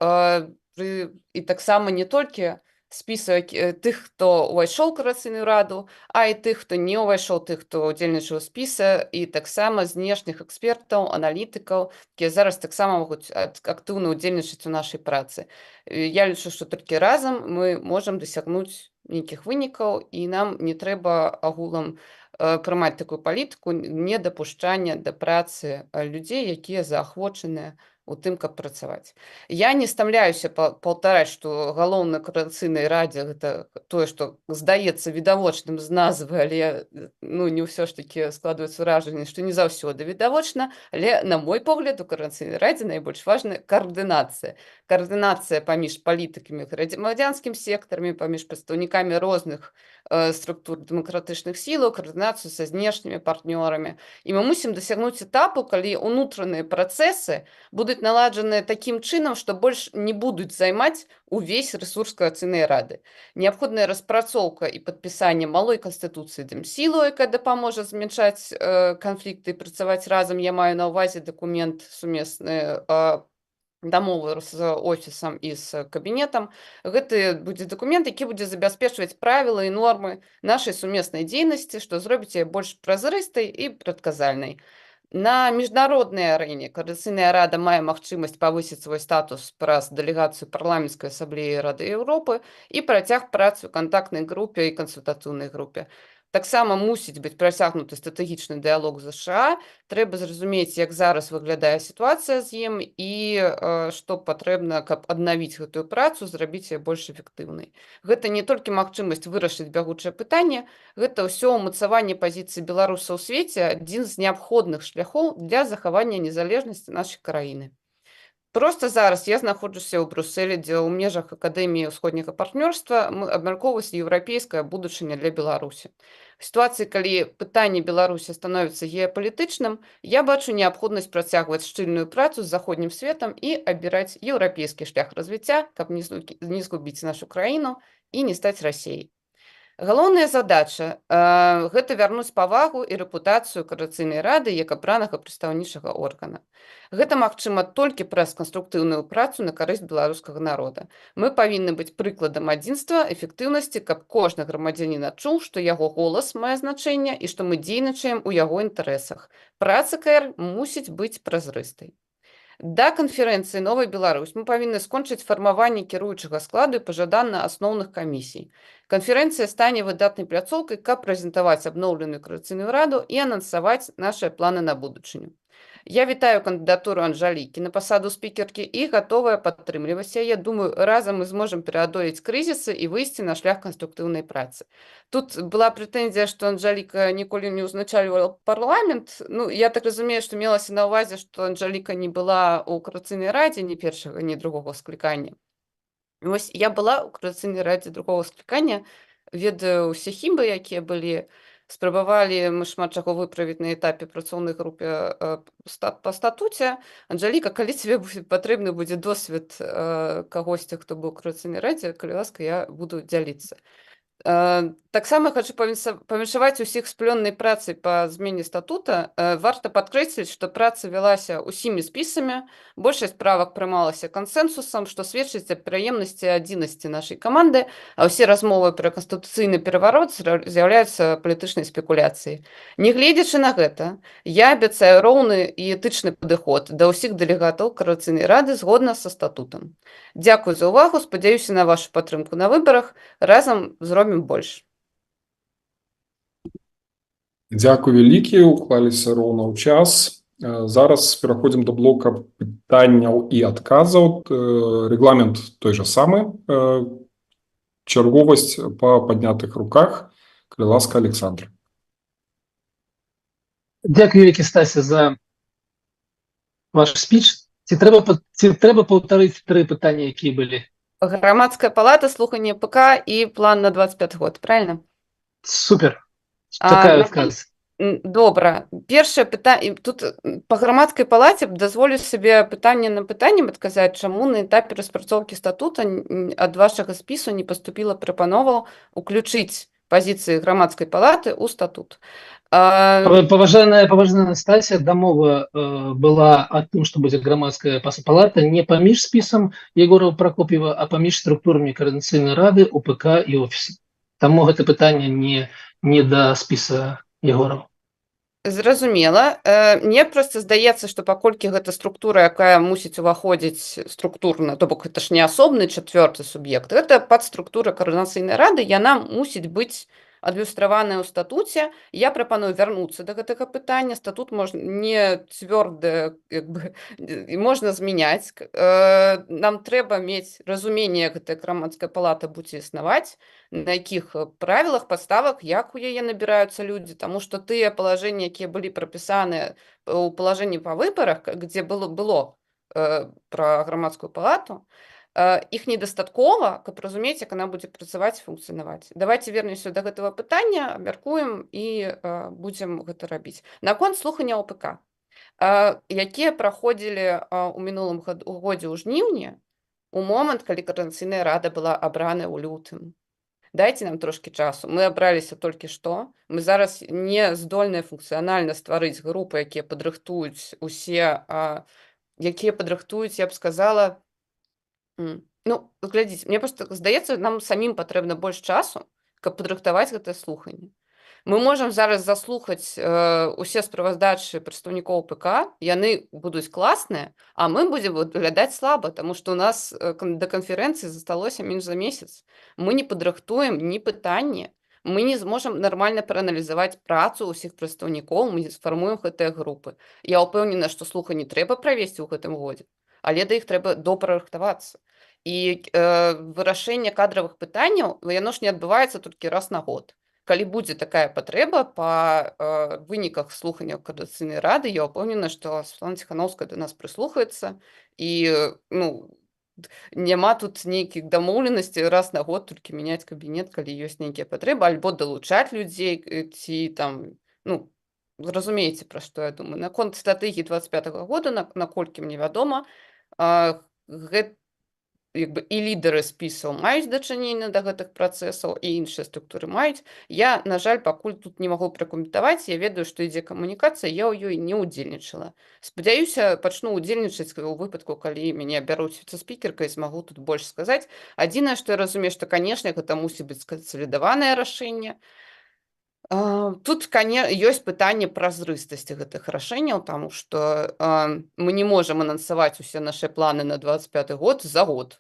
і таксама не толькі спісаў тых, хто ўвайшоў у Каардынацыйную раду, а і тых, хто не ўвайшоў, тых, хто ўдзельнічаў у спісе, і таксама знешніх экспертаў, аналітыкаў, якія зараз таксама могуць актыўна ўдзельнічаць у нашай працы. Я лічу, што толькі разам мы можам дасягнуць нейкіх вынікаў, і нам не трэба агулам прымаць такую палітыку недапушчання да працы людзей, якія заахвочаныя у тым, каб працаваць. Я не стамляюся паўтараць, што галоўна Каардынацыйнай радзе гэта тое, што здаецца відавочным з назвы, але, ну, не ўсё ж такі складваецца ўражанне, што не заўсёды відавочна, але, на мой погляд, у Каардынацыйнай радзе найбольш важная каардынацыя. Каардынацыя паміж палітыкамі, грамадзянскім сектарамі, паміж прадстаўнікамі розных структур дэмакратычных сілаў, каардынацыю са знешнімі партнёрамі. І мы мусім дасягнуць этапу, калі ўнутраныя працэсы будуць наладжаныя такім чынам, што больш не будуць займаць увесь рэсурс Каардынацыйнай рады. Неабходная распрацоўка і падпісанне малой канстытуцыі дэмсілу, якая дапаможа змяншаць канфлікты і працаваць разам. Я маю на ўвазе дакумент сумесны, дамовы з офісам і з кабінетам. Гэты будзе дакумент, які будзе забяспечваць правілы і нормы нашай сумеснай дзейнасці, што зробіць яе больш празрыстай і прадказальнай. На міжнароднай арэне Каардынацыйная рада мае магчымасць павысіць свой статус праз дэлегацыю Парламенцкай асамблеі Рады Еўропы і працяг працы ў кантактнай групе і кансультатыўнай групе. Таксама мусіць быць працягнуты стратэгічны дыялог з ЗША. Трэба зразумець, як зараз выглядае сітуацыя з ім і што патрэбна, каб аднавіць гэтую працу, зрабіць яе больш эфектыўнай. Гэта не толькі магчымасць вырашыць бягучае пытанне, гэта ўсё ўмацаванне пазіцыі беларуса ў свеце, адзін з неабходных шляхоў для захавання незалежнасці нашай краіны. Проста зараз я знаходжуся ў Брусэлі, дзе ў межах Акадэміі ўсходняга партнёрства мы абмяркоўваецца еўрапейская будучыня для Беларусі. У сітуацыі, калі пытанне Беларусі становіцца геапалітычным, я бачу неабходнасць працягваць шчыльную працу з заходнім светам і абіраць еўрапейскі шлях развіцця, каб не згубіць нашу краіну і не стаць Расеяй. Галоўная задача гэта вярнуць павагу і рэпутацыю Каардынацыйнай рады як абранага прадстаўнічага органа. Гэта магчыма толькі праз канструктыўную працу на карысць беларускага народа. Мы павінны быць прыкладам адзінства, эфектыўнасці, каб кожны грамадзянін адчуў, што яго голас мае значэнне і што мы дзейнічаем у яго інтарэсах. Праца КР мусіць быць празрыстай. Да канферэнцыі «Новая Беларусь» мы павінны скончыць фармаванне кіруючага складу і, пажадана, асноўных камісій. Канферэнцыя стане выдатнай пляцоўкай, каб прэзентаваць абноўленую Каардынацыйную раду і анансаваць нашыя планы на будучыню. Я вітаю кандыдатуру Анжалікі на пасаду спікеркі і гатовая падтрымліваць яе. Думаю, разам мы зможам пераадолець крызісы і выйсці на шлях канструктыўнай працы. Тут была прэтэнзія, што Анжаліка ніколі не ўзначальвала парламент. Ну, я так разумею, што мелася на ўвазе, што Анжаліка не была ў Каардынацыйнай радзе ні першага, ні другога склікання. Вось я была ў Каардынацыйнай радзе другога склікання, ведаю ўсе хібы, якія былі. Спрабавалі мы шмат чаго выправіць на этапе працоўнай групе па статуце. Анжаліка, калі цябе патрэбны будзе досвед кагосьці, хто быў у Каардынацыйнай радзе, калі ласка, я буду дзяліцца. Таксама хачу павіншаваць усіх з плённай працай па змене статута. Варта падкрэсліць, што праца вялася ўсімі спісамі, большасць правак прымалася кансэнсусам, што сведчыць аб пераемнасці, адзінасці нашай каманды, а ўсе размовы пра канстытуцыйны пераварот з'яўляюцца палітычнай спекуляцыяй. Нягледзячы на гэта, я абяцаю роўны і этычны падыход да ўсіх дэлегатаў Каардынацыйнай рады згодна са статутам. Дзякуй за ўвагу, спадзяюся на вашу падтрымку на выбарах. Разам зробім больш. Дзякуй вялікі, уклаліся роўна ў час. Зараз пераходзім да блока пытанняў і адказаў. Рэгламент той жа самы. Чарговасць па паднятых руках. Калі ласка, Александр. Дзякуй вялікі, Стася, за ваш спіч. Ці трэба паўтарыць тры пытанні, якія былі? Грамадская палата, слуханне ПК і план на 25 год, правильно? Супер. Чакаю адказ. Добра. Першае пытанне тут па Грамадскай палаце, дазволю сабе пытанне на пытаннем адказаць, чаму на этапе распрацоўкі статута ад вашага спісу не паступіла прапанова уключыць пазіцыі Грамадскай палаты ў статут. Паважаная Анастасія, дамова была о тым, што будзе Грамадская палата не паміж спісам Егора Пракоп'ева, а паміж структурамі Каардынацыйнай рады, УПК і офіса. Таму гэта пытанне не да спіса Егорова. Зразумела. Мне проста здаецца, што паколькі гэта структура, якая мусіць уваходзіць структурна, то бок гэта ж не асобны чацвёрты суб'ект, гэта падструктура Каардынацыйнай рады, яна мусіць быць адлюстраваная ў статуце. Я прапаную вярнуцца да гэтага пытання. Статут можна не цвёрды, як бы, і можна змяняць. Нам трэба мець разуменне, як гэтая Грамадская палата будзе існаваць, на якіх правілах, падставах, як у яе набіраюцца людзі, таму што тыя палажэнні, якія былі прапісаны ў палажэнні па выбарах, где было пра Грамадскую палату, іх недастаткова, каб разумець, як она будзе працаваць, функцыянаваць. Давайте вернемся да гэтага пытання, абмяркуем і будзем гэта рабіць. Наконт слухання ОПК, якія праходзілі ў мінулым годзе ў жніўні, у момант, калі Каардынацыйная рада была абрана ў лютым. Дайце нам трошкі часу. Мы абраліся толькі што. Мы зараз не здольныя функцыянальна стварыць групы, якія падрыхтуюць усе, якія падрыхтуюць, я б сказала, ну, глядзіце, мне просто здаецца, нам самім патрэбна больш часу, каб падрыхтаваць гэтае слуханне. Мы можам зараз заслухаць усе справаздачы прадстаўнікоў ПК, яны будуць класныя, а мы будзем выглядаць слаба, таму што у нас да канферэнцыі засталося менш за месяц. Мы не падрыхтуем ні пытанні, мы не зможам нармальна прааналізаваць працу ўсіх прадстаўнікоў, мы не сфармуем гэтыя групы. Я ўпэўнена, што слуханні трэба правесці ў гэтым годзе, але да іх трэба допрарыхтавацца. І вырашэнне кадравых пытанняў, яно ж не адбываецца толькі раз на год. Калі будзе такая патрэба па выніках слухання Каардынацыйнай рады, я ўпэўнена, што Святлана Ціханоўская да нас прыслухаецца і, ну, няма тут нейкіх дамоўленасцей раз на год толькі мяняць кабінет, калі ёсць нейкія патрэбы, альбо далучаць людзей, ці там, ну, разумееце, пра што я думаю. Наконт стратэгіі 25 года, наколькі мне вядома, як бы і лідары спісаў маюць дачыненне да гэтых працэсаў, і іншыя структуры маюць. Я, на жаль, пакуль тут не магу пракаментаваць, я ведаю, што ідзе камунікацыя, я ў ёй не ўдзельнічала. Спадзяюся, пачну ўдзельнічаць у выпадку, калі мяне бяруць віцэ-спікеркай, змагу тут больш сказаць. Адзінае, што я разумею, што, канешне, гэта мусіць быць кансалідаванае рашэнне. Тут ёсць пытанне празрыстасці гэтых рашэнняў, таму што мы не можам анансаваць усе нашы планы на 25 год за год.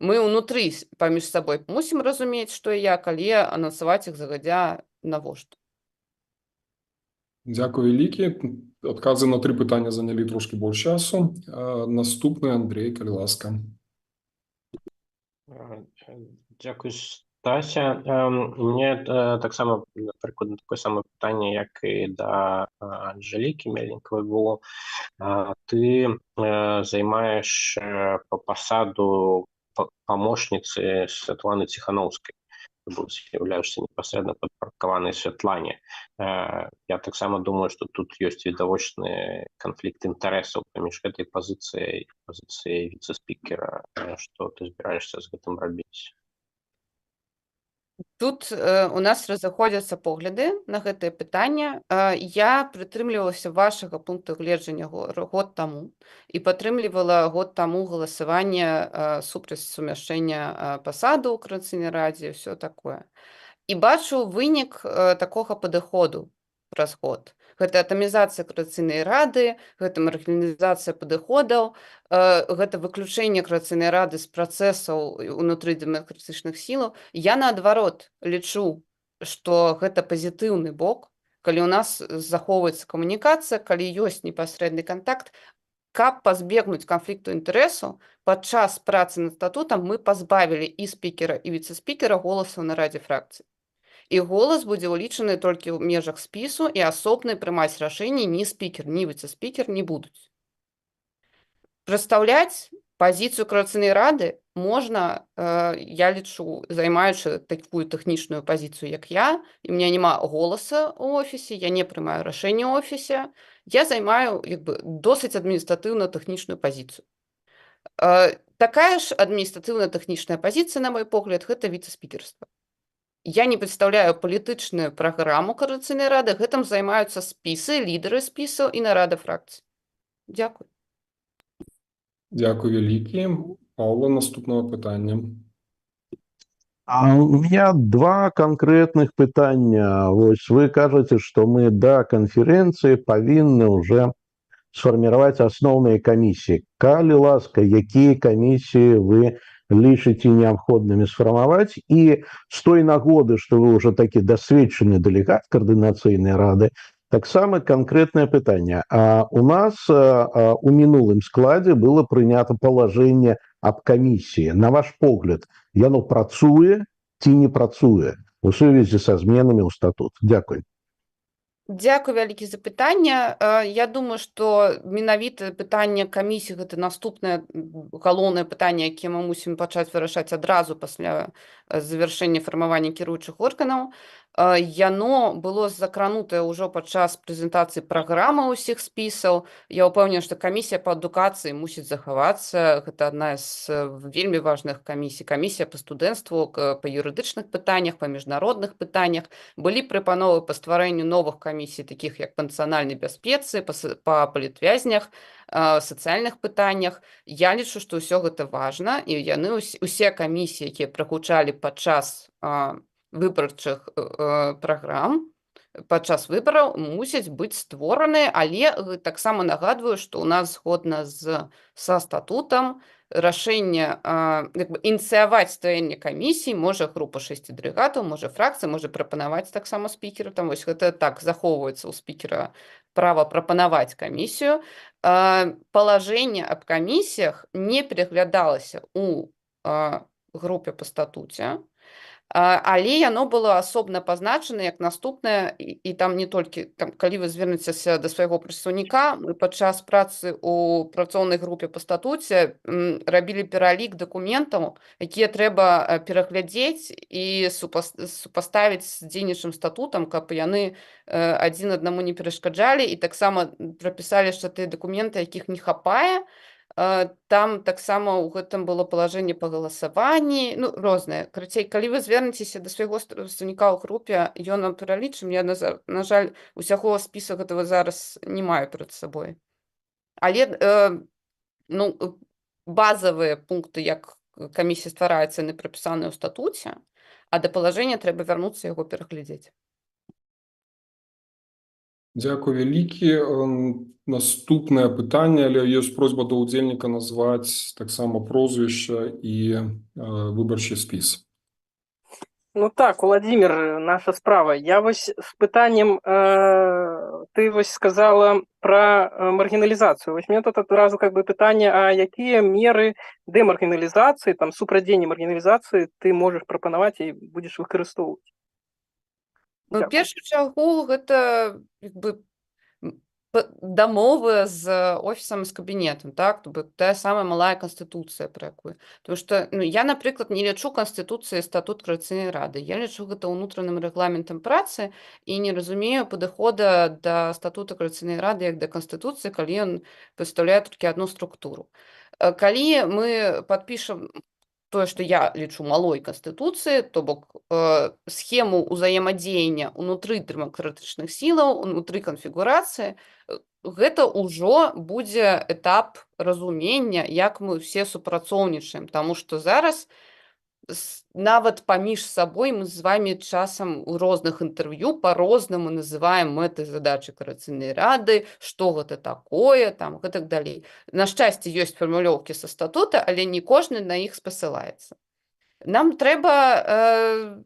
Мы ўнутры паміж сабой мусім разумець, што і як, але анансаваць іх загадзя навошта. Дзякуй вялікі. Адказы на тры пытання занялі трошкі больш часу. Наступны Андрей, калі ласка. Дзякуй, Стася. Мне таксама прыкладна такое самае пытанне, як і да Анжелікі Мельнікавай было. Ты займаеш пасаду памочніцы Святланы Ціханоўскай. з'яўляешся непасрэдна падпарадкаванай Святлане. Я таксама думаю, што тут ёсць відавочны канфлікт інтарэсаў паміж гэтай пазіцыяй і пазіцыяй віцэ-спікера. Што ты збіраешся з гэтым рабіць? Тут у нас разыходзяцца погляды на гэтае пытанне. Я прытрымлівалася вашага пункту гледжання год таму і падтрымлівала год таму галасаванне супраць сумяшчэння пасаду ў Каардынацыйнай радзе, ўсё такое. І бачу вынік такога падыходу праз год. Гэта атамізацыя Каардынацыйнай рады, гэта маргіналізацыя падыходаў, гэта выключэнне Каардынацыйнай рады з працэсаў унутры дэмакратычных сілаў. Я наадварот лічу, што гэта пазітыўны бок, калі ў нас захоўваецца камунікацыя, калі ёсць непасрэдны кантакт. Каб пазбегнуць канфлікту інтарэсу, падчас працы над статутам мы пазбавілі і спікера, і віцэ-спікера голасаў на радзе фракцый. І голас будзе ўлічаны толькі ў межах спісу, і асобны прымаць рашэнні ні спікер, ні віцэ-спікер не будуць. Прадстаўляць пазіцыю Каардынацыйнай рады можна, я лічу, займаючы такую тэхнічную пазіцыю, як я, і у меня няма голаса ў офісе, я не прымаю рашэнне ў офісе, я займаю як бы досыць адміністратыўна-тэхнічную пазіцыю. Такая ж адміністратыўна-тэхнічная пазіцыя, на мой погляд, гэта віцэ-спікерства. Я не прадстаўляю палітычную праграму Каардынацыйнай рады, гэтым займаюцца спісы, лідары спісаў і нарада фракцый. Дзякуй. Дзякуй вялікі. Паўла, наступнае пытанне. А у меня два канкрэтных пытання. Вось вы кажаце, што мы да канферэнцыі павінны уже сфарміраваць асноўныя камісіі. Калі ласка, якія камісіі вы лічыце неабходнымі сфармаваць? І з той нагоды, што вы ўжо такі дасведчаны дэлегат Каардынацыйнай рады, таксама канкрэтнае пытанне. А у нас у мінулым складзе было прынята палажэнне аб камісіі. На ваш погляд, яно працуе ці не працуе у сувязі са зменамі ў статут? Дзякуй. Дзякуй вялікі за пытанне. Я думаю, што менавіта пытанне камісіі — гэта наступнае галоўнае пытанне, якое мы мусім пачаць вырашаць адразу пасля завяршэння фармавання кіруючых органаў. Яно было закранутае ўжо падчас прэзентацыі праграмы ўсіх спісаў. Я ўпэўнена, што камісія па адукацыі мусіць захавацца. Гэта адна з вельмі важных камісій. Камісія па студэнцтву, па юрыдычных пытаннях, па міжнародных пытаннях. Былі прапановы па стварэнню новых камісій, такіх як па нацыянальнай бяспецы, па палітвязнях, сацыяльных пытаннях. Я лічу, што ўсё гэта важна, і яны усе камісіі, якія прагучалі падчас выбарчых праграм, падчас выбараў, мусяць быць створаныя, але таксама нагадваю, што ў нас згодна са статутам рашэнне, як бы ініцыяваць стварэнне камісій можа група шасці дэлегатаў, можа фракцыя, можа прапанаваць таксама спікеру. Там вось гэта так захоўваецца ў спікера права прапанаваць камісію. Палажэнне аб камісіях не пераглядалася у групе па статуце, але яно было асобна пазначана як наступнае, і там не толькі там, калі вы звернецеся да свайго прадстаўніка, мы падчас працы ў працоўнай групе па статуце рабілі пералік дакументаў, якія трэба пераглядзець і супаставіць з дзейнічым статутам, каб яны адзін аднаму не перашкаджалі, і таксама прапісалі, што тыя дакументы, якіх не хапае, там таксама ў гэтым было палажэнне па галасаванні, ну, рознае. Карацей, калі вы звернецеся да свайго прадстаўніка ў групе, ён вам пералічыць. Я, на жаль, усяго спіса гэтага зараз не маю перад сабой. Але ну, базавыя пункты, як камісія ствараецца, яны прапісаныя ў статуце, а да палажэння трэба вярнуцца, яго пераглядзець. Дзякуй вялікі. Наступнае пытанне, але ёсць просьба да ўдзельніка назваць таксама прозвішча і выбарчы спіс. Ну так, Уладзімір, «Наша справа». Я вось з пытаннем, ты вось сказала пра маргіналізацыю. Вось мне тут адразу как бы пытанне, а якія меры дэмаргіналізацыі, там, супрацьдзеяння маргіналізацыі ты можаш прапанаваць і будзеш выкарыстоўваць? Ну, у Дзякую. першую чаргу гэта як бы Дамовы з офісам, з кабінетам, так, то бок тая самая малая канстытуцыя, пра якую. Потому что, ну, я, напрыклад, не лічу канстытуцыяй статут Каардынацыйнай рады. Я лічу гэта ўнутраным рэгламентам працы і не разумею падыхода да статута Каардынацыйнай рады як да канстытуцыі, калі ён прадстаўляе толькі адну структуру. Калі мы падпішам тое, што я лічу малой канстытуцыі, то бок схему ўзаемадзеяння ўнутры дэмакратычных сілаў, унутры канфігурацыі, гэта ўжо будзе этап разумення, як мы ўсе супрацоўнічаем, таму што зараз нават паміж сабой мы з вами часам у розных інтэрв'ю па-рознаму называем мэты, задачы Каардынацыйнай рады, што гэта такое, там, гэтак далей. На шчасце, ёсць фармулёўкі са статута, але не кожны на іх спасылаецца. Нам трэба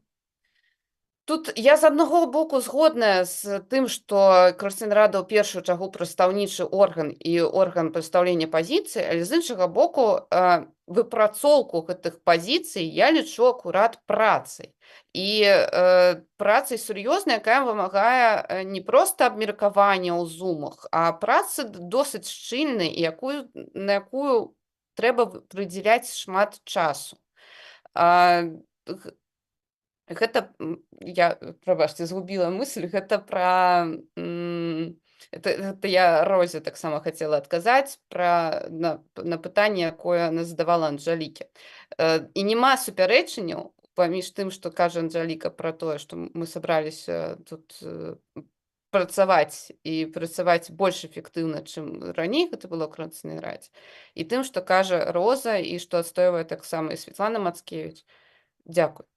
тут я з аднаго боку згодная з тым, што Каардынацыйная рада ў першую чаргу прадстаўнічы орган і орган прадстаўлення пазіцыі, але з іншага боку выпрацоўку гэтых пазіцый я лічу акурат працай. І працай сур'ёзнай, якая вымагае не проста абмеркавання ў зумах, а працы досыць шчыльнай, і на якую трэба прыдзяляць шмат часу. Гэта я, прабачце, згубіла мысль, гэта пра это я Розе таксама хацела адказаць на пытанне, якое она задавала Анжаліке. І няма супярэчанняў паміж тым, што кажа Анжаліка пра тое, што мы сабраліся тут працаваць і працаваць больш эфектыўна, чым раней гэта было ў Каардынацыйнай радзе, і тым, што кажа Роза і што адстойвае таксама і Святлана Мацкевіч. Дзякуй.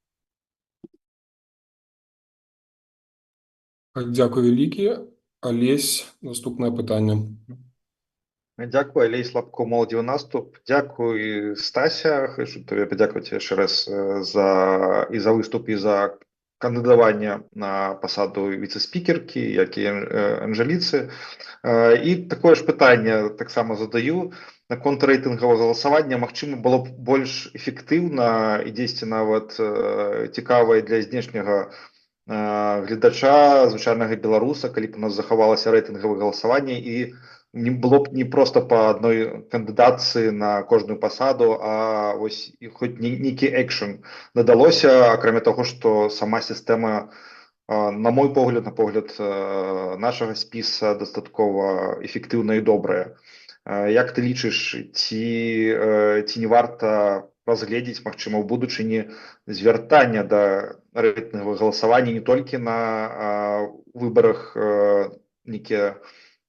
Дзякуй вялікі. Алесь, наступнае пытанне. Дзякуй, Алесь Лапко, «Моладзевы наступ». Дзякуй, Стася. Хочу табе падзякаваць яшчэ раз і за выступ, і за кандыдаванне на пасаду віцэ-спікеркі, як і Анжаліцы. І такое ж пытанне таксама задаю наконт рэйтынгавага галасавання. Магчыма, было б больш эфектыўна і дзесьці нават цікава для знешняга гледача, звычайнага беларуса, калі б у нас захавалася рэйтынгавае галасаванне і не было б не проста па адной кандыдатцы на кожную пасаду, а вось і хоць нейкі экшн надалося, акрамя таго, што сама сістэма, на мой погляд, на погляд нашага спіса, дастаткова эфектыўная і добрая. Як ты лічыш, ці не варта разгледзець, магчыма, у будучыні звяртання да рэйтынгавага галасавання не толькі на выбарах нейкія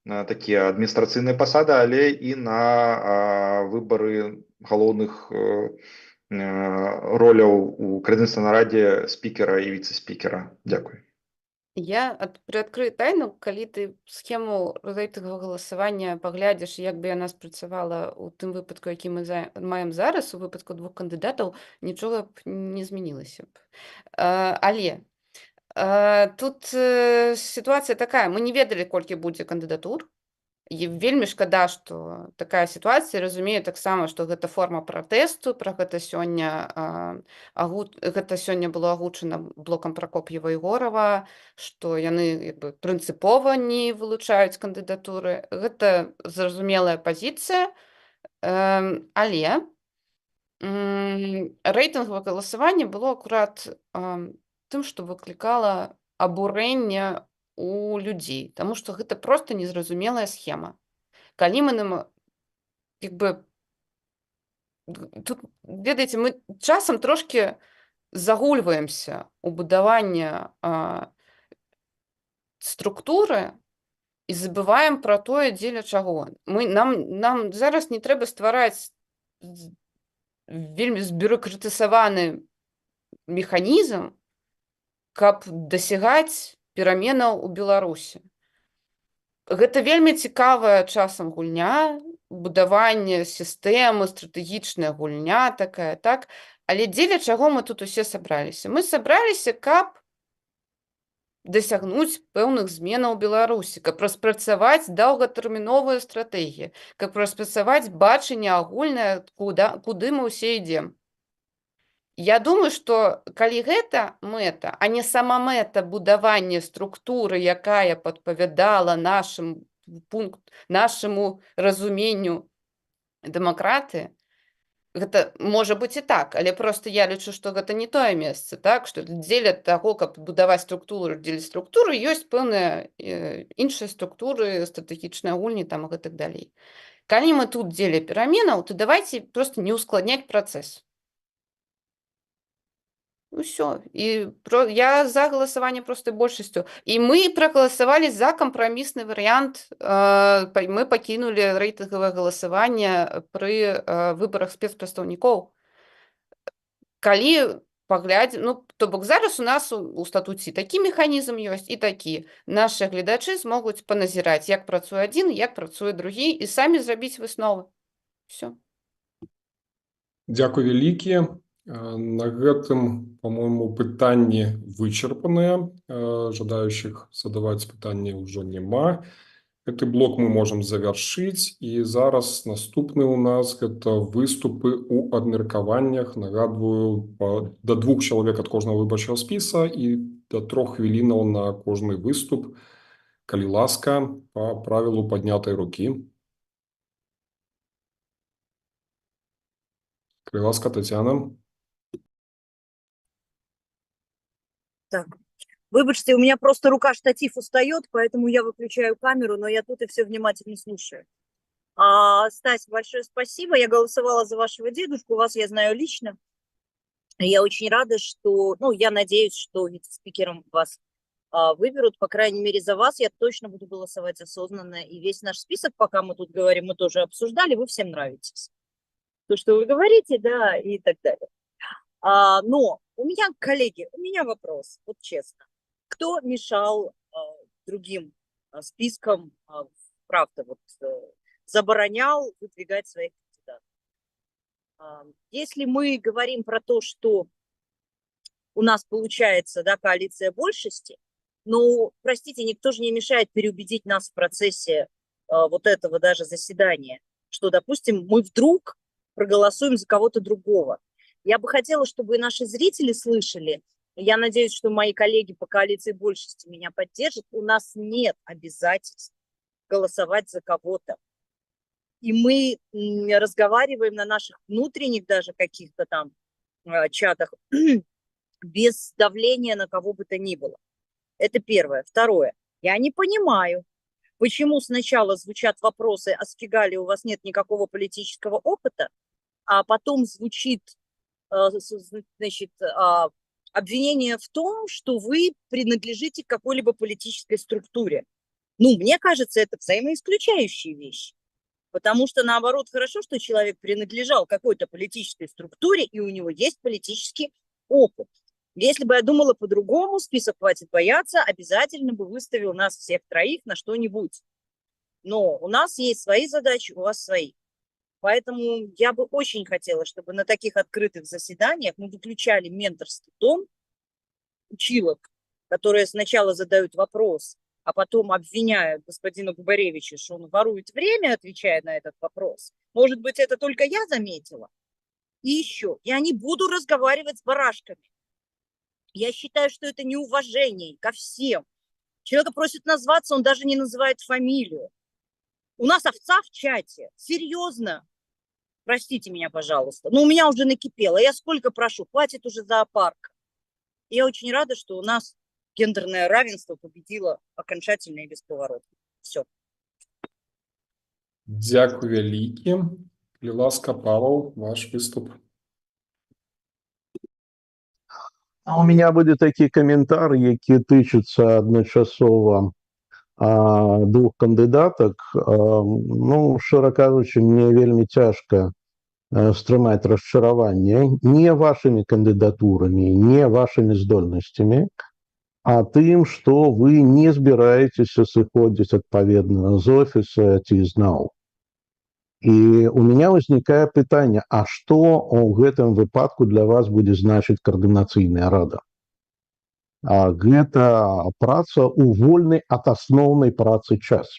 такія адміністрацыйныя пасады, але і на выбары галоўных роляў у Каардынацыйнай радзе спікера і віцэ-спікера? Дзякуй. Я прыадкрыю тайну, калі ты схему рэйтынгавага галасавання паглядзіш, як бы яна спрацавала ў тым выпадку, які мы маем зараз, у выпадку двух кандыдатаў, нічога б не змянілася б. Але тут сітуацыя такая, мы не ведалі, колькі будзе кандыдатур. І вельмі шкада, што такая сітуацыя. Разумею таксама, што гэта форма пратэсту, пра гэта сёння, гэта сёння было агучана блокам Пракоп'ева і Горава, што яны як бы прынцыпова не вылучаюць кандыдатуры. Гэта зразумелая пазіцыя, але рэйтынгавае галасаванне было акурат тым, што выклікала абурэнне у людзей, таму што гэта проста незразумелая схема. Калі мы нам, як бы, тут, ведаеце, мы часам трошкі загульваемся ў будаванне структуры і забываем пра тое, дзеля чаго. Нам зараз не трэба ствараць вельмі збюрократызаваны механізм, каб дасягаць пераменаў у Беларусі. Гэта вельмі цікавая часам гульня, будаванне сістэмы, стратэгічная гульня такая, так? Але дзеля чаго мы тут усе сабраліся? Мы сабраліся, каб дасягнуць пэўных зменаў у Беларусі, каб распрацаваць даўгатэрміновыя стратэгіі, каб распрацаваць бачанне агульнае, куды мы ўсе ідзем. Я думаю, што калі гэта мэта, а не сама мэта будавання структуры, якая б адпавядала нашым пункт нашаму разуменню дэмакраты. Гэта можа быць і так, але просто я лічу, што гэта не тое месца, так, што дзеля таго, каб будаваць структуру дзеля структуры, ёсць пэўныя іншыя структуры, стратэгічныя гульні там і гэтак далей. Калі мы тут дзеля пераменаў, то давайте просто не ўскладняць працэс. Усё. І я за галасаванне простай большасцю. І мы прагаласавалі за кампрамісны варыянт. Мы пакінулі рэйтынгавае галасаванне пры выбарах спецпрадстаўнікоў. Калі паглядзім, ну, то бок зараз у нас у статуце такі механізм ёсць і такі. Нашы гледачы змогуць паназіраць, як працуе адзін, як працуе другі, і самі зрабіць высновы. Всё. Дзякуй вялікі. На гэтым, по-моему, пытанні вычарпаныя. Жадаючых задаваць пытанні ўжо няма. Гэты блок мы можам завяршыць. І зараз наступны ў нас гэта выступы ў абмеркаваннях. Нагадваю, да 2 чалавек ад кожнага выбарчага спіса і да 3 хвілінаў на кожны выступ. Калі ласка, па правілу паднятай рукі. Калі ласка, Тацяна. Так, выбачьте, у меня просто рука штатив устает, поэтому я выключаю камеру, но я тут и все внимательно слушаю. Стась, большое спасибо. Я голосовала за вашего дедушку, вас я знаю лично. Я очень рада, что, ну, я надеюсь, что вице-спикером вас выберут, по крайней мере, за вас я точно буду голосовать осознанно. И весь наш список, пока мы тут говорим, мы тоже обсуждали, вы всем нравитесь. То, что вы говорите, да, и так далее. Но у меня, коллеги, у меня вопрос, вот честно. Кто мешал другим спискам, правда, вот, заборонял выдвигать своих кандидатов? Если мы говорим про то, что у нас получается, да, коалиция большести, ну, простите, никто же не мешает переубедить нас в процессе вот этого даже заседания, что, допустим, мы вдруг проголосуем за кого-то другого. Я бы хотела, чтобы и наши зрители слышали. Я надеюсь, что мои коллеги по коалиции большести меня поддержат. У нас нет обязательств голосовать за кого-то. И мы разговариваем на наших внутренних даже каких-то там чатах без давления на кого бы то ни было. Это первое. Второе. Я не понимаю, почему сначала звучат вопросы, а с фига ли у вас нет никакого политического опыта, а потом звучит, значит, обвинение в том, что вы принадлежите к какой-либо политической структуре. Ну, мне кажется, это взаимоисключающие вещи. Потому что, наоборот, хорошо, что человек принадлежал какой-то политической структуре, и у него есть политический опыт. Если бы я думала по-другому, список «Хватит бояться» обязательно бы выставил нас всех троих на что-нибудь. Но у нас есть свои задачи, у вас свои. Поэтому я бы очень хотела, чтобы на таких открытых заседаниях мы выключали менторский тон училок, которые сначала задают вопрос, а потом обвиняют господина Губаревича, что он ворует время, отвечая на этот вопрос. Может быть, это только я заметила? И еще, я не буду разговаривать с барашками. Я считаю, что это неуважение ко всем. Человека просят назваться, он даже не называет фамилию. У нас овца в чате. Серьезно? Простите меня, пожалуйста. Но у меня уже накипело. Я сколько прошу, хватит уже зоопарка. Я очень рада, что у нас гендерное равенство победило окончательно и бесповоротно. Все. Дзякуй вялікі. Калі ласка, Павел, ваш выступ. А у меня будзе такі каментар, які тычыцца адначасова двух кандыдатак. Ну, шчыра кажучы, мне вельмі цяжка стрымаць расчараванне не вашымі кандыдатурамі, не вашымі здольнасцямі, а тым, што вы не збіраецеся сыходзіць адпаведна з офіса ці з НАУ. І у меня ўзнікае пытанне, а што ў гэтым выпадку для вас будзе значыць каардынацыйная рада? А гэта праца ў вольны ад асноўнай працы час.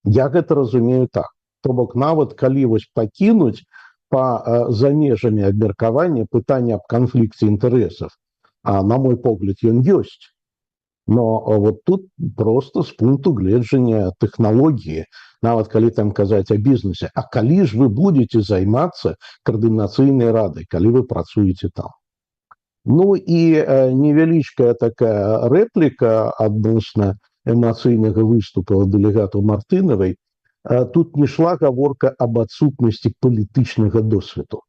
Я гэта разумею так. То бок нават калі вось пакінуць па-за межамі абмеркавання пытання аб канфлікце інтарэсаў, а на мой погляд ён ёсць. Но вот тут просто з пункту гледжання тэхналогіі, нават калі там казаць о бізнесе, а калі ж вы будете займацца каардынацыйнай радай, калі вы працуеце там? Ну і невялічкая такая рэпліка адносна эмацыйнага выступа дэлегату Мартынавай. Тут не шла гаворка об адсутнасці палітычнага досведу.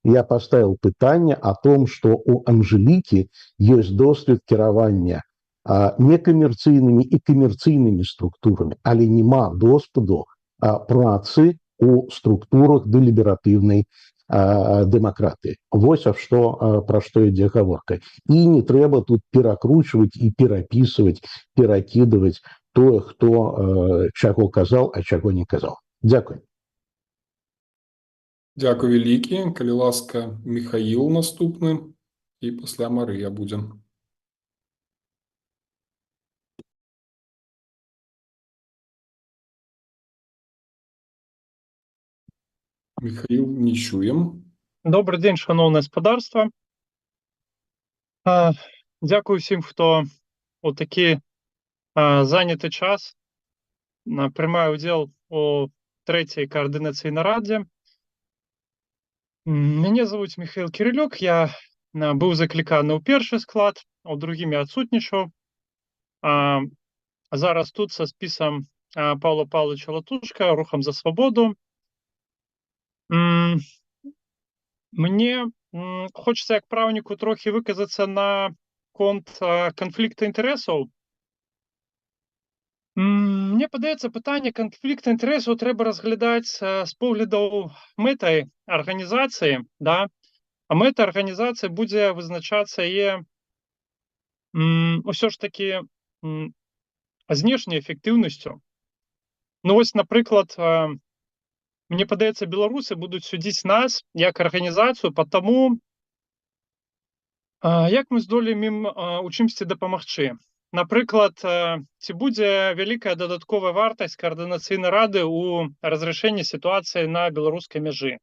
Я поставил пытанне о том, что у Анжелікі ёсць досвед кіравання некамерцыйнымі і камерцыйнымі структурамі, але няма досведу працы у структурах дэлібератыўнай дэмакратыі. Вось а што, пра што ідзе гаворка. І не трэба тут перакручваць і перапісваць, перакідваць тое, хто чаго казаў, а чаго не казаў. Дзякуй. Дзякуй вялікі. Калі ласка, Михаил наступны, і пасля Марыя будзе. Михаил, не чуем. Добрый дзень, шаноўнае спадарства. Дзякую ўсім, хто у такі заняты час прымае удзел у трэцяй каардынацыйнай радзе. Мяне завуць Михаил Кирилюк, я быў закліканы ў першы склад, у другім я адсутнічаў. Зараз тут са спісам Павла Павловича Латушка, Рухам за свабоду. Мне хочется як праўніку трохі выказацца на конт канфлікта інтарэсаў. Мне падаецца, пытанне канфлікта інтарэсаў трэба разглядаць з поглядаў мэтай арганізацыі, да? А мэта арганізацыі будзе вызначацца яе ўсё ж такі знешняй эфектыўнасцю. Ну вось, напрыклад, мне падаецца, беларусы будуць судзіць нас як арганізацыю па таму, як мы здолеем ім у чымсьці дапамагчы. Напрыклад, ці будзе вялікая дадатковая вартасць каардынацыйнай рады ў разрашэнні сітуацыі на беларускай мяжы?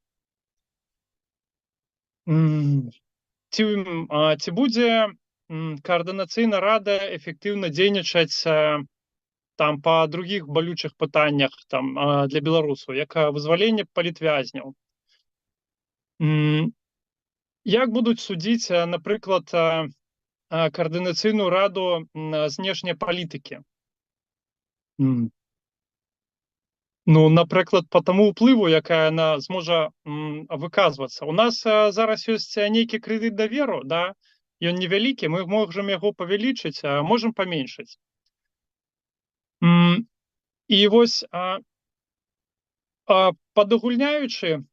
Ці будзе каардынацыйная рада эфектыўна дзейнічаць там па другіх балючых пытаннях там для беларусаў, як вызваленне палітвязняў? Як будуць судзіць, напрыклад, каардынацыйную раду знешняй палітыкі? Ну, напрыклад, па таму ўплыву, якая яна зможа выказвацца. У нас зараз ёсць нейкі крэдыт даверу, да? Ён невялікі, мы можам яго павялічыць, а можам паменшыць. І вось, падагульняючы,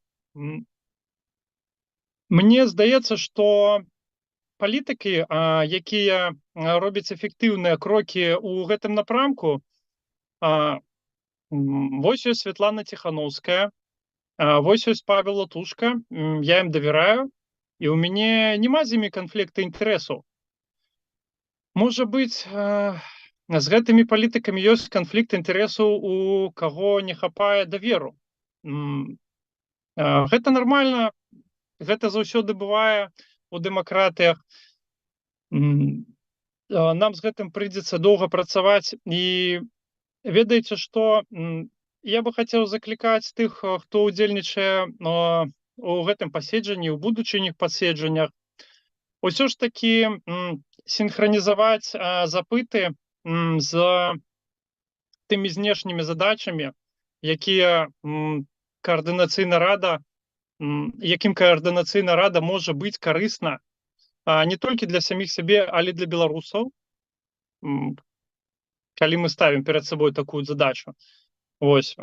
мне здаецца, што палітыкі, якія робяць эфектыўныя крокі ў гэтым напрамку, вось ёсць Светлана Ціхановская, вось ёсць Павел Латушка, я ім давяраю, і ў мяне няма з імі канфлікта інтарэсаў. Можа быць, з гэтымі палітыкамі ёсць канфлікт інтарэсаў, у каго не хапае даверу. Гэта нармальна, гэта заўсёды бывае у дэмакратыях. Нам з гэтым прыйдзецца доўга працаваць. І ведаеце, што я бы хацеў заклікаць тых, хто ўдзельнічае у гэтым паседжанні, у будучыніх паседжаннях, усё ж такі сінхранізаваць запыты з тымі знешнімі задачамі, якія каардынацыйная рада, якім каардынацыйная рада можа быць карысна не толькі для саміх сябе, але для беларусаў, калі мы ставім перад сабой такую задачу. Вось.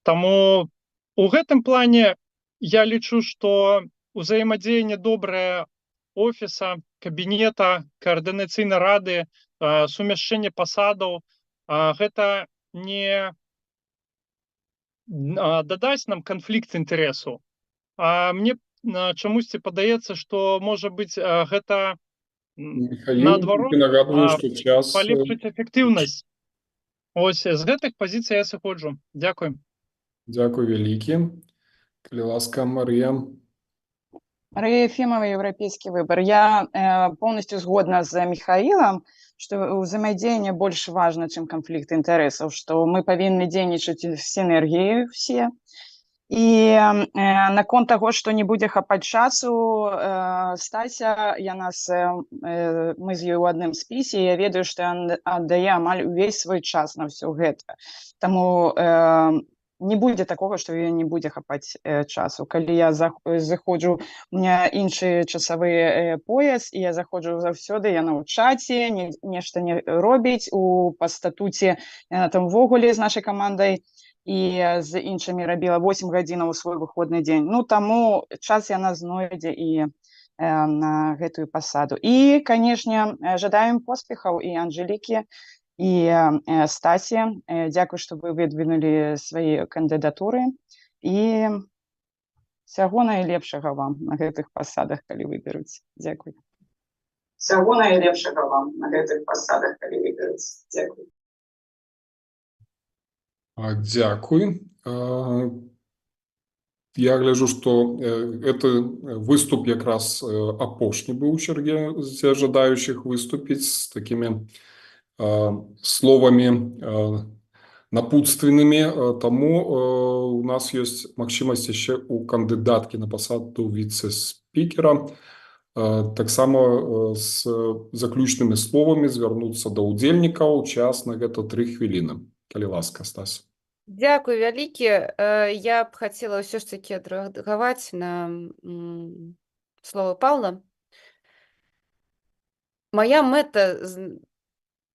Таму у гэтым плане я лічу, што ўзаемадзеянне добрае офіса, кабінета, каардынацыйнай рады, сумяшчэнне пасадаў, гэта не дадасць нам канфлікт інтарэсу. А мне чамусьці падаецца, што можа быць, гэта наадварот палепшыць эфектыўнасць. Ось з гэтых пазіцый я сыходжу. Дзякуй. Дзякуй вялікі. Калі ласка, Марыя. Марыя Ефімова, «Еўрапейскі выбар». Я полностью згодна з Михаилом, што ўзаемадзеянне больш важна, чым канфлікт інтарэсаў, што мы павінны дзейнічаць з сінергіяй усе. І наконт таго, што не будзе хапаць часу, Стася, яна мы з ёй у адным спісе, я ведаю, што яна аддае амаль увесь свой час на ўсё гэта. Таму не будзе такога, што ёй не будзе хапаць часу. Калі я заходжу, у меня іншы часавы пояс, і я заходжу заўсёды, яна ў чаце, нешта не робіць, па статуце яна там увогуле з нашай камандай і з іншымі рабіла 8 гадзінаў у свой выходны дзень. Ну, таму час яна знойдзе і на гэтую пасаду. І, канешне, жадаем поспехаў і Анжелікі, і Стасі. Дзякуй, што вы выдвинули свае кандыдатуры. І всяго найлепшага вам на гэтых пасадах, калі выберуць. Дзякуй. Всяго найлепшага вам на гэтых пасадах, калі выберуць. Дзякуй. Дзякуй. Я гляжу, што это выступ якраз апошні быў у чарге з жадаючых выступіць з такімі словамі напутственнымі. Таму у нас ёсць магчымасць яшчэ у кандыдаткі на пасаду віцэ-спікера таксама з заключнымі словамі звярнуцца да ўдзельнікаў. Час на гэта 3 хвіліны. Калі ласка, Стась. Дзякуй вялікі. Я б хацела ўсё ж такі адрэагаваць на словы Паўла. Мая мэта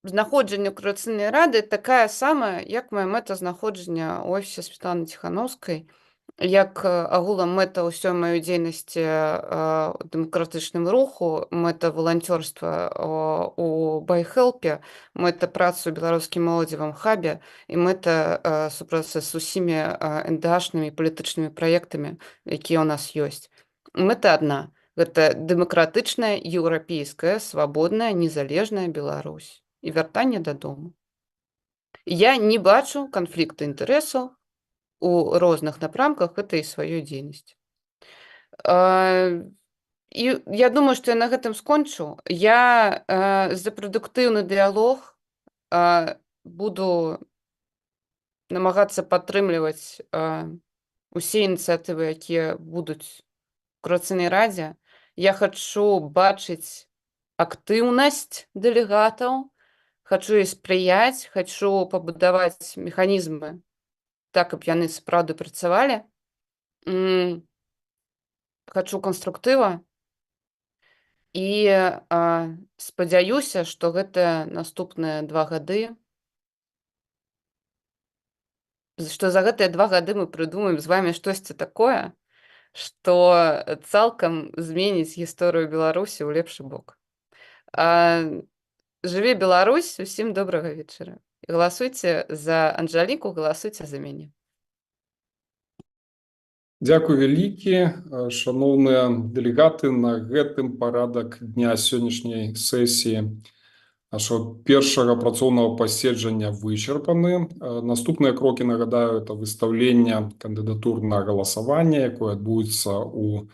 знаходжання ў Каардынацыйнай рады такая самая, як моя мэта знаходжання ў офісе Светланы Ціханоўскай, як агулам мэта ўсёй маёй дзейнасці ў дэмакратычным руху, мэта валанцёрства у Байхелпе, мэта працы ў беларускім моладзевым хабе і мэта супрацы з усімі НДАшнымі палітычнымі праектамі, якія ў нас ёсць. Мэта адна. Гэта дэмакратычная, еўрапейская, свабодная, незалежная Беларусь і вяртанне дадому. Я не бачу канфлікту інтарэсаў у розных напрамках гэтай сваёй дзейнасці. І я думаю, што я на гэтым скончу. Я за прадуктыўны дыялог, буду намагацца падтрымліваць усе ініцыятывы, якія будуць у Каардынацыйнай радзе. Я хачу бачыць актыўнасць дэлегатаў, хачу ёй спрыяць, хачу пабудаваць механізмы так, каб яны сапраўды працавалі. Хачу канструктыва і спадзяюся, што гэта наступныя 2 гады, што за гэтыя 2 гады мы прыдумаем з вамі штосьці такое, што цалкам зменіць гісторыю Беларусі ў лепшы бок. Жыве Беларусь, усім добрага вечара. Галасуйце за Анжаліку, галасуйце за мяне. Дзякуй вялікі, шаноўныя дэлегаты, на гэтым парадак дня сённяшняй сесіі нашага першага працоўнага паседжання вычарпаны. Наступныя крокі, нагадаю, это выстаўленне кандыдатур на галасаванне, якое адбудзецца ў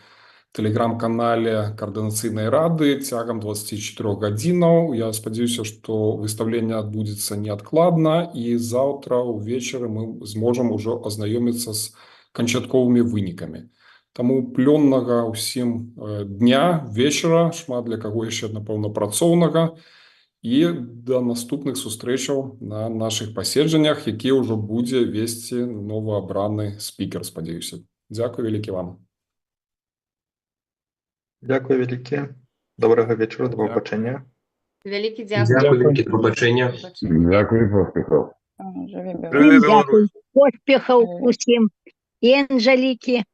тэлеграм-канале Каардынацыйнай рады цягам 24 гадзінаў. Я спадзяюся, што выстаўленне адбудзецца неадкладна, і заўтра ўвечары мы зможам ужо азнаёміцца з канчатковымі вынікамі. Таму плённага ўсім дня, вечара, шмат для каго яшчэ, напэўна, працоўнага, і да наступных сустрэчаў на нашых паседжаннях, якія ўжо будзе весці новаабраны спікер, спадзяюся. Дзякуй вялікі вам. Дзякуй вялікі. Добрага вечара, да пабачэння. Вялікі дзякуй. Дзякуй вялікі, да пабачэння. Дзякуй, поспехаў. Жыве Дзякуй. Беларусь. Поспехаў усім. І Анжалікі.